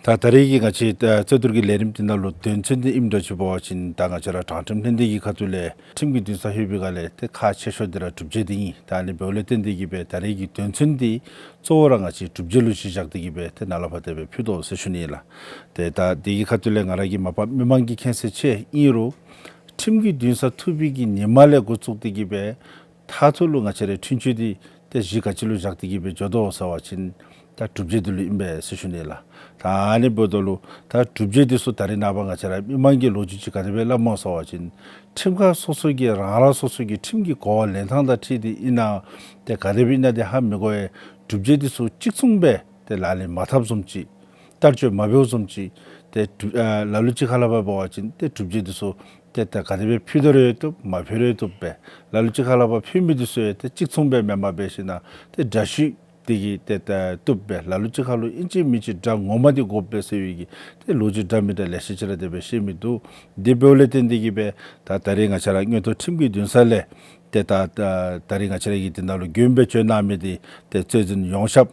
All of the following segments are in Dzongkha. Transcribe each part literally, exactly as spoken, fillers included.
ད་ད་རེས་ཀྱི་ང་བཅས་ད་རྩོད་བསྡུར་གྱི་ལས་རིམ་འདི་ནང་ལུ་དོན་ཚན་འདི་ཨིནམ་འདྲཝ་ཅིག་འབད་བ་ཅིན་ད་ང་བཅས་ར་དྲང་ཁྲིམས་ལྷན་སྡེ་གི་ཁ་ཐུག་ལས་ཁྲིམས་ཀྱི་འདུན་ས་ལྷོད་པའི་སྒང་ལས་ཏེ་ཁག་ཆེ་ཤོས་འདི་ར་གྲུབ་འབྲས་འདི་ཨིན། ད་ཨ་ནི་འབདཝ་ལས་བརྟེན་ཏེ་གིས་སྦེ་ད་རེས་ཀྱི་དོན་ཚན་འདི་གཙོ་བོ་ར་ང་བཅས་གྲུབ་འབྲས་ལུ་གཞི་བཞག་སྟེ་གིས་སྦེ་ཏེ་ནཱ་ལས་ཕར་དེ་སྦེ་ཕུལ་དོ་ཟེར་ཞུ་ནི་ལགས། ཏེ་ད་འདི་གི་ཁ་ཐུག་ལས་ང་ར་གིས་མ་པ་མི་མང་གིས་མཁྱེན་གསལ་ཅིག་ཨིན་རུང་ཁྲིམས་ཀྱི་འདུན་ས་ཐུག་པའི་གི་ཉིནམ་ལས་འགོ་བཙུགས་ཏེ་གིས་སྦེ་མཐའ་མཇུག་ལུ་ང་བཅས་རའི་འཁྲུན་ཆོད་འདི་ཏེ་གཞི་ག་ཅི་ལུ་བཞག་སྟེ་གིས་སྦེ་འགྱོ་དོ་ཟེར་བ་ཅིན་ད་གྲུབ་འབྲས་འདི་ལུ་ཨིན་པས་ཟེར་ཞུ་ནི་ལགས། ད་ཨ་ནི་འབདཝ་ད་ལུ་ད་གྲུབ་འབྲས་འདི་ཚུ་ད་རེས་ནངས་པ་ང་བཅས་ར་མི་མང་གིས་ལོ་རྒྱུས་ཅིག་ག་དེ་སྦེ་སླབ་སྨོ་ཟེར་བ་ཅིན་ཁྲིམས་ཁང་སོ་སོ་གི་རང་རང་སོ་སོ་གི་ཁྲིམས་ཀྱི་གོ་བ་ལེན་ཐངས་དང་འཁྲིལ་ཏེ་ཨིན་ན་ཏེ་ག་དེ་སྦེ་ཨིན་ན་འདི་ཧ་མི་གོ་བས། གྲུབ་འབྲས་འདི་ཚུ་གཅིག་མཚུངས་སྦེ་ཏེ་ལག་ལེན་མ་འཐབ་བཟུམ་ཅིག་བསྟར་སྤྱོད་མ་འབདཝ་བཟུམ་ཅིག་ཏེ་གྲུབ་ཨ་ལ་ལུ་ཅིག་ཁ་ལས་ཕར་འབད་བ་ཅིན་ཏེ་གྲུབ་འབྲས་འདི་ཚུ་ཏེ་ད་ག་དེ་སྦེ་ཕུལ་དོ་རུང་བཏུབ་མ་ཕུལ་རུང་བཏུབ་པས། ལ་ལུ་ཅིག་ཁ་ལས་ཕར་ཕུལ་མི་འདི་ཚུ་ཡང་ཏེ་གཅིག་མཚུངས་སྦེ་མེནམ་འབད་ཞིན་ན་ཏེ་འདྲ་བཤུས་འདི་གིས་ཏེ་ད་བཏུབ་པས། ལ་ལུ་ཅིག་ཁར་ལུ་ཨིན་ཅི་མིན་ཅི་འདྲ་ངོ་མ་འདི་དགོ་པས་ཟེར་བའི་གི་ཏེ་ལོ་རྒྱུས་འདྲ་མི་འདྲ་ལེ་ཤ་ཅིག་ར་དེ་སྦེ་བཤད་མི་འདུག། དེ་འབདཝ་ལས་བརྟེན་ཏེ་གིས་སྦེ་ད་ད་རེས་ང་བཅས་ར་མངོན་མཐོ་ཁྲིམས་ཀྱི་འདུན་ས་ལས་ཏེ་ད་ད་ད་རེས་ང་བཅས་ར་གི་འདི་ནང་ལུ་མགྱོནམ་སྦེ་བྱོན་གནང་མི་འདི་ཏེ་རྩོད་འཛིན་ཡོངས་ཁྱབ་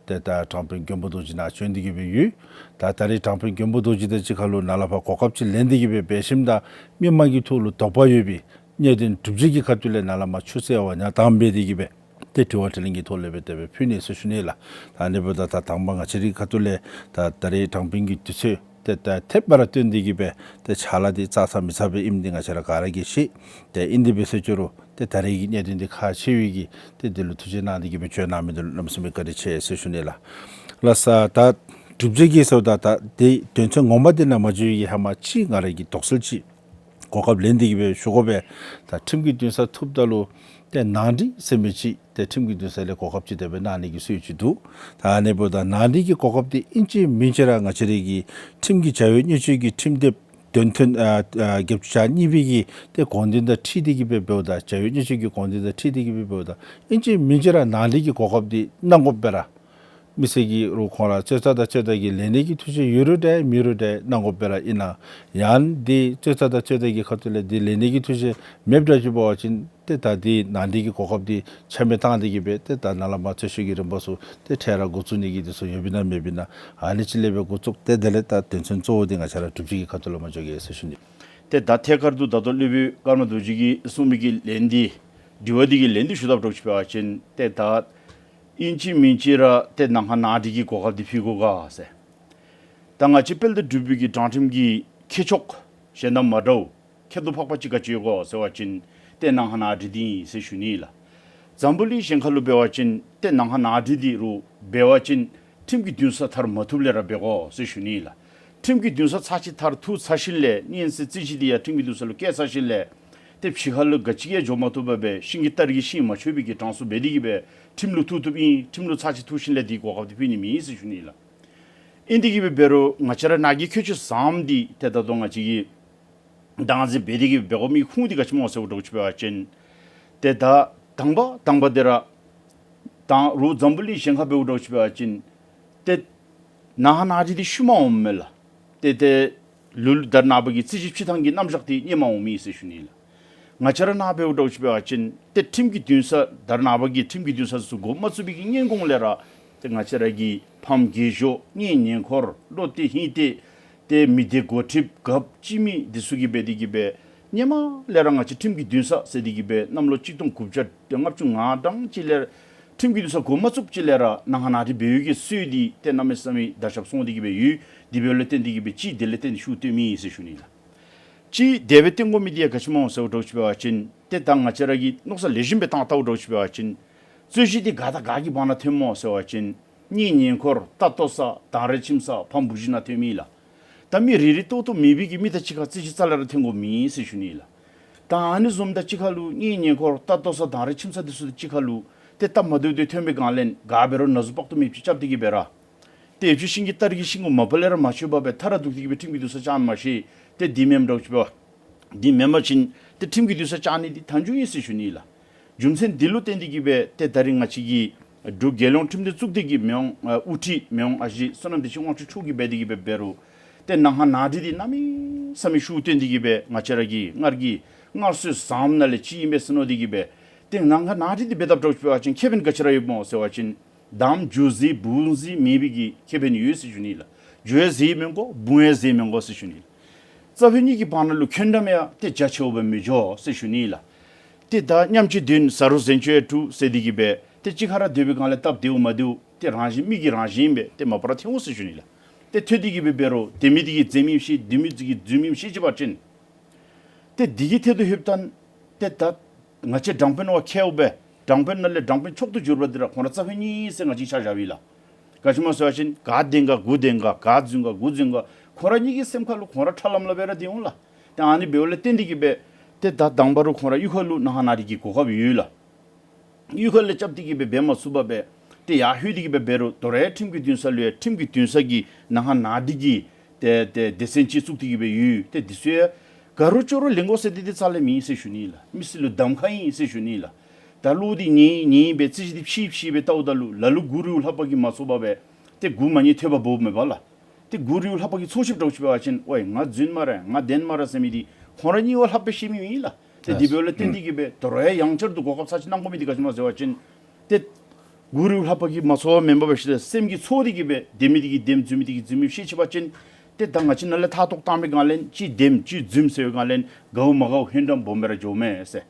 ཏེ་ད་དྲང་དཔོན་མགོན་པོ་རྡོ་རྗེ་ནཱ་བྱོན་ཏེ་གིས་སྦེ་ཡོད། ད་ད་རེས་དྲང་དཔོན་མགོན་པོ་རྡོ་རྗེ་དང་གཅིག་ཁར་ལུ་ནཱ་ལས་ཕར་གོ་སྐབས་ཅིག་ལེན་ཏེ་གིས་སྦེ་འབད་ཞིནམ་ད་མི་མང་གི་ཐོག་ལུ་དོགས་པ་ཡོད་པའི་གནད་དོན་གྲུབ་འབྲས་ཀྱི་ཁ་ཐུག་ལས་ནཱ་ལས་མར་ཆུ་ཚོད་བ་ཉ་དང་འབད་དེ་གིས་སྦེ་ཏེ་དྲི་བ་དྲིས་ལན་གྱི་ཐོག་ལས་སྦེ་དེ་སྦེ་ཕུལ་ནི་ཟེར་ཞུ་ནི་ལགས། ད་ཨ་ནི་འབདཝ་ད་ད་དང་པ་ང་བཅས་རའི་ཁ་ཐུག་ལས་ད་ད་རེས་དྲང་དཔོན་གྱི་དུས་ཚོད་ཏེ་ད་ཐེབས་པ་ར་བཏོན་ཏེ་གིས་སྦེ་ཏེ་ཕྱག་ལཱ་འདི་ཚར་ཚར་མི་ཚར་སྦེ་ཨིནམ་འདི་ང་བཅས་ར་ག་ར་གིས་ཤེས། ཏེ་ཨིན་དེ་སྦེ་ཟེར་ཅི་རུང་ཏེ་ད་རེས་ཀྱི་གནད་དོན་འདི་ཁག་ཆེ་བའི་གི་ཏེ་འདི་ལུ་ཐུགས་རྗེ་གནང་སྟེ་གིས་སྦེ་བྱོན་གནང་མི་འདི་ལུ་གནམ་མེད་ས་མེད་བཀའ་དྲིན་ཆེ་ཟེར་ཞུ་ནི་ལགས། ལགས་སོ། ད་གྲུབ་འབྲས་ཀྱི་ཟེརཝ་ད་ད་ཏེ་དོན་ཚན་ངོ་མ་འདི་ནང་མ་འཛུལ་བའི་གི་ཧེ་མ་ཅིག་ང་ར་གིས་དོགས་སེལ་ཅིག་གོ་སྐབས་ལེན་ཏེ་གིས་སྦེ་ཞུ་དགོ་པས། ད་ཁྲིམས་ཀྱི་འདུན་ས་ཐུབ་ད་ལུ་ཏེ་ནང་འགྲིག་ཟེར་མི་ཅིག་ཏེ་ཁྲིམས་ཀྱི་འདུན་ས་ལས་གོ་སྐབས་ཅིག་དེ་སྦེ་གནང་ནི་གི་སྲོལ་ཅིག་འདུག། ད་ཨ་ནི་འབདཝ་ད་ནང་འགྲིག་གི་གོ་སྐབས་འདི་ཨིན་ཅི་མིན་ཅི་ར་ང་བཅས་རའི་གི་ཁྲིམས་ཀྱི་བྱ་བའི་བརྙས་བཅོས་ཀྱི་ཁྲིམས་དེབ་དོན་ཚན་ཨ་ཨ་བརྒྱད་ཅུ་གྱ་གཉིས་པའི་གི་ཏེ་དགོངས་དོན་དང་འཁྲིལ་ཏེ་གིས་སྦེ་འབདཝ་ད་བྱ་བའི་བརྙས་བཅོས་ཀྱི་དགོངས་དོན་དང་འཁྲིལ་ཏེ་གིས་སྦེ་འབདཝ་ད་ཨིན་ཅི་མིན་ཅི་ར་ནང་འགྲིག་གི་གོ་སྐབས་འདི་གནང་དགོ་པས་ར། མི་སེར་གྱི་རུང་ཁོང་ར་རྩོད་ཟླ་དང་རྩོད་ཟླ་གི་ལེན་ནི་གི་ཐུགས་བཞེད་ཡོད་རུང་འདྲ་མེད་རུང་འདྲ་གནང་དགོ་པས་ར། ཨིན་ན་ཡང་འདི་རྩོད་ཟླ་དང་རྩོད་ཟླ་གི་ཁ་ཐུག་ལས་འདི་ལེན་ནི་གི་ཐུགས་བཞེད་མེདཔ་འདྲཝ་ཅིག་འབད་བ་ཅིན་ཏེ་ད་འདི་ནང་འགྲིག་གི་གོ་སྐབས་འདི་ཆ་མེད་བཏང་སྟེ་གིས་སྦེ་ཏེ་ད་ནཱ་ལས་མར་རྩོད་བཤེར་གྱི་རིམ་པ་ཚུ་ཏེ་འཕྲལ་ར་འགོ་བཙུགས་ནི་གི་འདི་ཚུ་ཡོདཔ་ཨིན་ན་མེདཔ་ཨིན་ན། ཨ་ནི་ཅིག་ལས་སྦེ་འགོ་བཙུགས་ཏེ་དེ་ལས་ད་དོན་ཚན་གཙོ་བོ་འདི་ང་བཅས་ར་གྲུབ་འབྲས་ཀྱི་ཁ་ཐུག་ལུ་མར་འགྱོ་གེ་ཟེར་ཞུ་ནི། ཏེ་ད་ཐད་ཀར་དུ་ད་ལྟོ་སློབ་དཔོན་ཀརྨ་རྡོ་རྗེ་གིས་གསུངས་མི་གི་ལན་འདི་དྲི་བ་འདི་གི་ལན་འདི་ཞུ་དཔ་འདྲཝ་ཅིག་འབད་བ་ཅིན་ཏེ་ད་ཨིན་ཅི་མིན་ཅི་ར་ཏེ་ནང་ཁ་ནང་འགྲིག་གི་གོ་སྐབས་འདི་ཕུལ་དགོ་ག་ཟེར། ད་ང་བཅས་དཔལ་ལྡན་འབྲུག་པའི་གི་དྲང་ཁྲིམས་ཀྱི་ཁྱད་ཆོས་གཞན་དང་མ་འདྲཝ་ཁྱད་དུ་འཕགས་པ་ཅིག་ག་ཅི་ཡོད་ག་ཟེར་བ་ཅིན་ཏེ་ནང་ཁ་ནང་འགྲིག་འདི་ཨིན་ཟེར་ཞུ་ནི་ལགས། འཛམ་བུ་གླིང་གཞན་ཁ་ལུ་འབད་བ་ཅིན་ཏེ་ནང་ཁ་ནང་འགྲིག་འདི་རུང་འབད་བ་ཅིན་ཁྲིམས་ཀྱི་འདུན་ས་མཐར་མ་ཐུགཔ་ལས་ར་འབད་དགོ་ཟེར་ཞུ་ནི་ལགས། ཁྲིམས་ཀྱི་འདུན་ས་ཚར་གཅིག་མཐར་ཐུག་ཚར་ཞིནམ་ལས་སྙན་གསན་རྩོད་གཞི་འདི་ཡང་ཁྲིམས་ཀྱི་འདུན་ས་ལུ་བསྐྱལ་ཚར་ཞིནམ་ལས་ཏེ་ཕྱི་ཁ་ལུ་ག་ཅི་ཡང་འགྱོ་མ་བཏུབ་པར་སྦེ་ཤིང་གི་སྟར་གྱིས་ཤིང་མ་ཆོད་པའི་གི་གྲངས་སུ་འབད་དེ་གིས་སྦེ་ཁྲིམས་ལུ་ཐུག་བཏུབ་ཨིན། ཁྲིམས་ལུ་ཚར་གཅིག་ཐུག་ཞིནམ་ལས་འདི་གོ་སྐབས་འདི་ཕུལ་ནི་མེད་ཟེར་ཞུ་ནི་ལགས། ཨིན་དེ་གིས་སྦེ་འབད་རུང་ང་བཅས་ར་ནང་གི་ཁྱད་ཆོས་བཟུམ་འདི་ཏེ་ད་ལྟོ་ང་བཅས་ཀྱིས་བདག་འཛིན་འབད་དེ་གིས་འབད་དགོ་མི་ཁུངས་འདི་ག་ཅི་སྨོ་ཟེར་བ་འདྲཝ་ཅིག་འབད་བ་ཅིན་ཏེ་ད་དང་པ་དང་པ་འདི་ར་ད་རུང་འཛམ་བུ་གླིང་གཞན་ཁ་འབད་བ་འདྲཝ་ཅིག་འབད་བ་ཅིན་ཏེ་ནང་ཁ་ནང་འགྲིག་འདི་ཤུལ་མ་འོངམ་མས་ལགས། ཏེ་ཏེ་ལུ་ལུ་ད་རེས་ནངས་པ་གི་རྩོད་གཞི་ཕྱེ་ཐངས་ཀྱི་རྣམ་གཞག་འདི་སྔོན་མ་འོངམ་ཨིན་ཟེར་ཞུ་ནི་ལགས། ང་བཅས་ར་ནཱ་འབད་བ་འདྲཝ་ཅིག་འབད་བ་ཅིན་ཏེ་ཁྲིམས་ཀྱི་འདུན་ས་ད་རེས་ནངས་པ་གི་ཁྲིམས་ཀྱི་འདུན་ས་ཚུ་འགོ་མ་བཙུགས་པའི་གི་སྔོན་གོང་ལས་ར་ཏེ་ང་བཅས་ར་གི་ཕམ་རྒས་གཞོན་གཉེན་ཉེ་འཁོར་བློ་གཏད་ཧིང་གཏད་ཏེ་མི་སྡེ་འགོ་ཁྲིདཔ་རྒཔོ་སྤྱི་མི་འདི་ཚུ་གིས་འབད་དེ་གིས་སྦེ་སྔོན་མ་ལས་ར་ང་བཅས་ཁྲིམས་ཀྱི་འདུན་ས་ཟེར་དེ་གིས་སྦེ་གནམ་ལོ་གཅིག་སྟོང་དགུ་བརྒྱ་ལྔ་བཅུ་ང་གྲངས་ཅིག་ལས་ཁྲིམས་ཀྱི་འདུན་ས་འགོ་མ་བཙུགསཔ་ཅིག་ལས་ར་ནང་ཁ་ནང་འགྲིག་འབད་བའི་གི་སྲོལ་འདི་ཏེ་གནམ་མེད་ས་མེད་དར་ཁྱབ་སོང་སྟེ་གིས་སྦེ་ཡོད། དེ་འབདཝ་ལས་བརྟེན་ཏེ་གིས་སྦེ་གཅིག་དེ་ལས་བརྟེན་ཏེ་ཤུགས་བཏོན་མི་ཨིན་ཟེར་ཞུ་ནི་ལགས། གཅིག་དེ་སྦེ་བརྟེན་དགོ་མི་འདི་ཡང་ག་ཅི་སྨོ་ཟེར་བ་འདྲཝ་ཅིག་འབད་བ་ཅིན་ཏེ་ད་ང་བཅས་ར་གིས་མནོ་བསམ་ལེགས་ཤོམ་སྦེ་བཏང་བལྟ་བ་འདྲཝ་ཅིག་འབད་བ་ཅིན་རྩོད་གཞི་འདི་ག་དང་ག་གི་བར་ན་ཐོནམ་སྨོ་ཟེར་བ་ཅིན་གཉེན་ཉེ་འཁོར་ལྟ་རྟོག་ས་དང་རའི་ཁྱིམ་ས་ཕམ་བུ་གཞི་ནང་ཐོནམ་ཨིན་ལགས། ད་མི་རེ་རེ་ལྟོ་ལྟོ་མེད་པའི་གི་མི་དང་གཅིག་ཁར་རྩོད་གཞི་རྩ་ལས་ར་ཐོན་དགོཔ་མེད་ཟེར་ཞུ་ནི་ལགས། ད་ཨ་ནི་བཟུམ་དང་གཅིག་ཁར་ལུ་གཉེན་ཉེ་འཁོར་ལྟ་རྟོག་ས་དང་རའི་ཁྱིམ་ས་འདི་ཚུ་དང་གཅིག་ཁར་ལུ་ཏེ་སྟབས་མ་བདེཝ་འདི་ཐོན་པའི་སྒང་ལས་ག་འབད་རུང་ན་ཟུག་དཔག་ཏུ་མེདཔ་ཅིག་རྐྱབ་སྟེ་གིས་སྦེ་ར་ཏེ་ཡོདཔ་ཅིག་ཤིང་གི་སྟར་གྱིས་ཤིང་གུ་མ་པ་ལས་ར་མ་ཆོད་པར་སྦེ་མཐའ་ར་སྡུག་སྟེ་གིས་སྦེ་ཁྲིམས་ཀྱི་འདུན་ས་བཅག་མ་ཤེས། ཏེ་འདི་མེནམ་འདྲཝ་ཅིག་འབད་བ་འདི་མེན་པ་ཅིན་ཏེ་ཁྲིམས་ཀྱི་འདུན་ས་བཅག་ནི་འདི་མཐའ་མཇུག་ཨིན་ཟེར་ཞུ་ནི་ལགས། རྒྱུ་མཚན་འདི་ལུ་བརྟེན་ཏེ་གིས་སྦེ་ཏེ་ད་རིས་ང་བཅས་ཀྱི་འབྲུག་རྒྱལ་ཡོངས་ཁྲིམས་དོན་གཙུག་སྡེ་གི་མི་དབང་ཨ་དབུ་ཁྲིད་མི་དབང་ཨ་ཞེ་བསོད་ནམས་བདེ་ཆེན་དབང་ཕྱུག་མཆོག་གིས་འབད་དེ་གིས་སྦེ་འབད་རུང་ཏེ་ནང་ཁ་ནང་འགྲིག་འདི་གནམ་མེད་ས་མེད་ཤུགས་བཏོན་ཏེ་གིས་སྦེ་ང་བཅས་ར་གི་སྔར་གྱི་སྔར་སྲོལ་བཟང་ནང་ལས་གཅིག་ཨིན་པས་ཟེར་མནོ་སྟེ་གིས་སྦེ་ཏེ་ནང་ཁ་ནང་འགྲིག་འདི་འབད་དཔ་འདྲཝ་ཅིག་འབད་བ་ཅིན་ཁེ་ཕན་ག་ཅི་ར་ཡོདཔ་སྨོ་ཟེར་བ་ཅིན་དམ་རྒྱུ་ཟིལ་བུ་ཟིལ་མེད་པའི་གི་ཁེ་ཕན་ཡོད་ཟེར་ཞུ་ནི་ལགས། འགྱོ་ཡང་ཟེར་མི་དགོ། འབུང་ཡང་ཟེར་མི་དགོ་ཟེར་ཞུ་ནི་ལགས། རྩ་བའི་གཉིས་ཀྱི་བར་ན་ལུ་འཁོན་འགྲམ་ཡང་ཏེ་རྒྱ་ཆེཝ་སྦེ་མི་འགྱོ་ཟེར་ཞུ་ནི་ལགས། ཏེ་ད་མཉམ་གཅོད་བདུན་ཟ་རུང་གཟན་གཅོད་ཡང་དྲུག་ཟེར་འདི་གིས་སྦེ་ཏེ་གཅིག་ཁར་ར་སྡོད་པའི་སྒང་ལས་སྟབས་བདེཝ་མ་བདེཝ་ཏེ་རང་བཞིན་མི་གིས་རང་བཞིན་སྦེ་ཏེ་མ་པ་ར་ཐོན་འོང་ཟེར་ཞུ་ནི་ལགས། ཏེ་ཐོན་འདི་གིས་སྦེ་འབད་རུང་སྡོད་མི་འདི་གིས་འཛེམ་མི་ཤེས། སྡོད་མི་འདི་གིས་འཛེམ་མི་ཤེས་ཅི་པ་ཅིན་ཏེ་འདི་གི་ཐད་དུ་ལྷོདཔ་ད་ཏེ་ད་ང་བཅས་དྲང་དཔོན་བ་མཁསཔ་སྦེ་དྲང་དཔོན་ནང་ལས་དྲང་དཔོན་མཆོག་ཏུ་གྱུར་པ་འདི་ར་ཁོང་ར་རྩ་བའི་གཉིས་ཟེར་ང་བཅས་ཆ་བཞག་པས་ལགས། ག་ཅི་སྨོ་ཟེར་བ་ཅིན་ག་བདེན་ག་གུ་བདེན་ག་ག་རྫུན་ག་གུ་རྫུན་ག་ཁོང་ར་གཉིས་ཀྱི་སེམས་ཁ་ལུ་ཁོང་ར་ཁྲ་ལམ་ལམ་སྦེ་ར་སྡོད་འོང་ལགས། ཏེ་ཨ་ནི་འབདཝ་ལས་བརྟེན་འདི་གིས་སྦེ་ཏེ་ད་དང་པ་ར་ཁོང་ར་གཡུས་ཁ་ལུ་ནང་ཧ་ན་རི་གི་གོ་སྐབས་ཡོད་ལགས། གཡུས་ཁ་ལས་རྐྱབ་སྟེ་གིས་སྦེ་འབད་མ་ཚུགས་པར་སྦེ་ཏེ་ཡར་ལྷོད་དེ་གིས་སྦེ་འབད་རུང་དོ་རུང་ཡང་ཁྲིམས་ཀྱི་འདུན་ས་ལུ་ཡང་ཁྲིམས་ཀྱི་འདུན་ས་གི་ནང་ཧ་ན་རི་གི་ཏེ་ཏེ་སྡེ་ཚན་ཅིག་བཙུགས་ཏེ་གིས་སྦེ་ཡོད། ཏེ་འདི་ཚུ་ཡང་ག་རུང་ཅོག་རུང་ལེན་དགོ་ཟེར་འདི་འདི་རྩ་ལས་མེད་ཟེར་ཞུ་ནི་ལགས། མི་སེར་ལུ་གདམ་ཁ་ཨིན་ཟེར་ཞུ་ནི་ལགས། ད་གློག་འདི་ཉེ་ཉེ་སྦེ་རྩོད་གཞི་འདི་ཕྱེ་ཕྱེ་སྦེ་བལྟཝ་ད་ལུ་ལ་ལུ་མགུ་རིལ་ལྷ་པ་གིས་མ་ཚུགས་པར་སྦེ་ཏེ་མགུ་མ་ཉེས་ཐོད་པ་འབོཝ་མས་པ་ལགས། ཏེ་མགུ་རིལ་ལྷ་པ་གིས་ཚོར་ཤེསཔ་འདྲཝ་ཅིག་འབད་བ་ཅིན་ཝའི་ང་རྫུན་སྨ་རེ་ང་བདེན་སྨ་རེ་ཟེར་མི་འདི་ཁོང་ར་གཉིས་པོ་ལྷག་པའི་ཤེས་མི་མེད་ལགས། ཏེ་འདི་འབདཝ་ལས་བརྟེན་འདི་གིས་སྦེ་དོ་རུང་ཡང་ཡང་བསྐྱར་དུ་གོ་སྐབས་ཚར་ཅིག་གནང་དགོ་མི་འདི་ག་ཅི་སྨོ་ཟེར་བ་ཅིན་ཏེ་མགུ་རིལ་ལྷ་པ་གིས་མ་ཚོར་བ་མེན་པར་སྦེ་ཤེས་ཏེ་སེམས་ཀྱིས་ཚོར་འདི་གིས་སྦེ་བདེན་མི་འདི་གིས་བདེན་རྫུན་མི་འདི་གིས་རྫུན་མི་ཤེས་ཅི་པ་ཅིན་ཏེ་ད་ང་བཅས་ནང་ལས་མཐའ་གཏོགས་བཏང་མི་སྒང་ལས་ཅིག་བདེན་ཅིག་རྫུན་ཟེར་བའི་སྒང་ལས་དགའཝ་མ་དགའཝ་འཁོན་འགྲམ་སྦོམ་སྦེ་ར་འགྱོཝ་མས་ཟེར།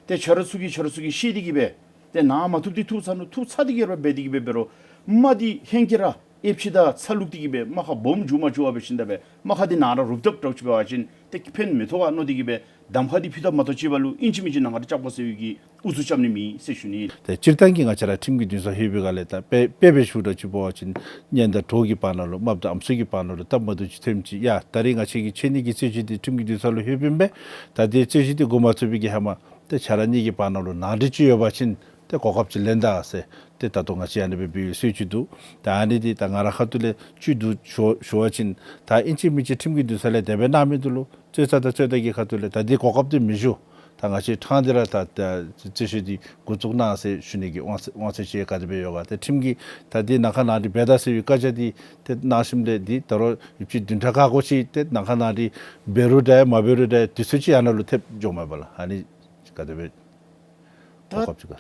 ཏེ་ཆ་རོགས་ཚུ་གིས་ཆ་རོགས་ཚུ་གིས་ཤེས་འདི་གིས་སྦེ་ཏེ་ནཱ་མ་ཐུབ་འདི་ཐུབ་ཚར་ནུག། ཐུབ་ཚར་འདི་གིས་ར་འབད་འདི་གིས་སྦེ་འབད་རུང་མ་འདི་ཧེང་སྐལ་ར་ཨེབ་ཅིག་དང་ཚ་ལུག་འདི་གིས་སྦེ་རྨ་ཁ་སྦོམ་འགྱོ་མ་འགྱོ་བ་འབད་ཞིནམ་ད་སྦེ་རྨ་ཁ་འདི་ནཱ་ར་རུབ་རྡབ་འདྲཝ་ཅིག་འབད་བ་ཅིན་ཏེ་ཕན་མི་ཐོགས་པས་མནོ་འདི་གིས་སྦེ་གདམ་ཁ་འདི་ཕུལ་ད་མ་གཏོགས་ཅིག་འབད་རུང་ཨིན་ཅི་མིན་ཅི་ནང་ཁར་རྐྱབ་དགོ་ཟེར་བའི་གི་ཨུ་ཚུགས་རྐྱབ་ནི་མེད་ཟེར་ཞུ་ནི། ཏེ་སྤྱིར་བཏང་གི་ང་བཅས་ར་ཁྲིམས་ཀྱི་འདུན་ས་ལྷོད་པའི་སྒང་ལས་ད་དཔེ་དཔེ་སྦེ་ཞུ་འདྲཝ་ཅིག་འབད་བ་ཅིན་གཉེན་དང་གྲོགས་ཀྱི་བར་ན་ལུ་རྨགཔ་དང་ཨམ་སྲུ་གི་བར་ན་ལུ་སྟབས་མ་བདེཝ་ཅིག་ཐོནམ་ཅིག་ཡ་ད་རིས་ང་བཅས་ཀྱིས་འཆོལ་ནི་གི་རྩོད་གཞི་འདི་ཁྲིམས་ཀྱི་འདུན་ས་ལུ་ལྷོདཔ་ཨིན་པས། ད་འདི་རྩོད་གཞི་འདི་འགོ་མ་བཙུགས་པའི་གི་ཧེ་མ་ཏེ་ཁྱེད་ར་གཉིས་ཀྱི་བར་ན་ལུ་ནང་འགྲིག་ཅིག་ཡོད་པ་ཅིན་ཏེ་གོ་སྐབས་ཅིག་ལེན་ད་ཟེར་ཏེ་ད་ལྟོ་ང་བཅས་ཨ་ནི་སྦེ་འབད་བའི་སྲོལ་ཅིག་འདུག། ད་ཨ་ནི་འདི་ད་ང་ར་ཁ་ཐུག་ལས་བཅུད་བསྡུ་ཞུ་ཞུ་བ་ཅིན་ད་ཨིན་ཅི་མིན་ཅི་ཁྲིམས་ཀྱི་འདུན་ས་ལས་དེ་སྦེ་གནང་མི་འདུག་ལོ། རྩོད་ཚ་དང་རྩོད་ཟླ་གི་ཁ་ཐུག་ལས་ད་འདི་གོ་སྐབས་འདི་མི་ཞུ། ད་ང་བཅས་ཕྲང་སྟེ་ར་ད་ད་རྩོད་གཞི་འདི་འགོ་བཙུགས་གནང་ཟེར་ཞུ་ནི་གི་དབང་ཚད་དབང་ཚད་ཅིག་ག་དེ་སྦེ་ཡོད་ག། ཏེ་ཁྲིམས་ཀྱིས་ད་འདི་ནང་ཁ་ནང་འགྲིག་འབད་ད་ཟེར་བའི་བཀའ་རྒྱ་འདི་ཏེ་གནང་ཞིནམ་ལས་འདི་ད་རུང་ཡུདཔ་ཅིག་བདུན་ཕྲག་ཁ་ཁ་ཅིག་ཏེ་ནང་ཁ་ནང་འགྲིག་འབད་རུང་འདྲ་མ་འབད་རུང་འདྲ་དུས་ཚོད་ཅིག་ཡར་ནང་ལུ་ཐེབས་འགྱོཝ་མས་པ་ལགས། ཨ་ནི་ག་དེ་སྦེ་ད་གོ་སྐབས་ཅིག་ག།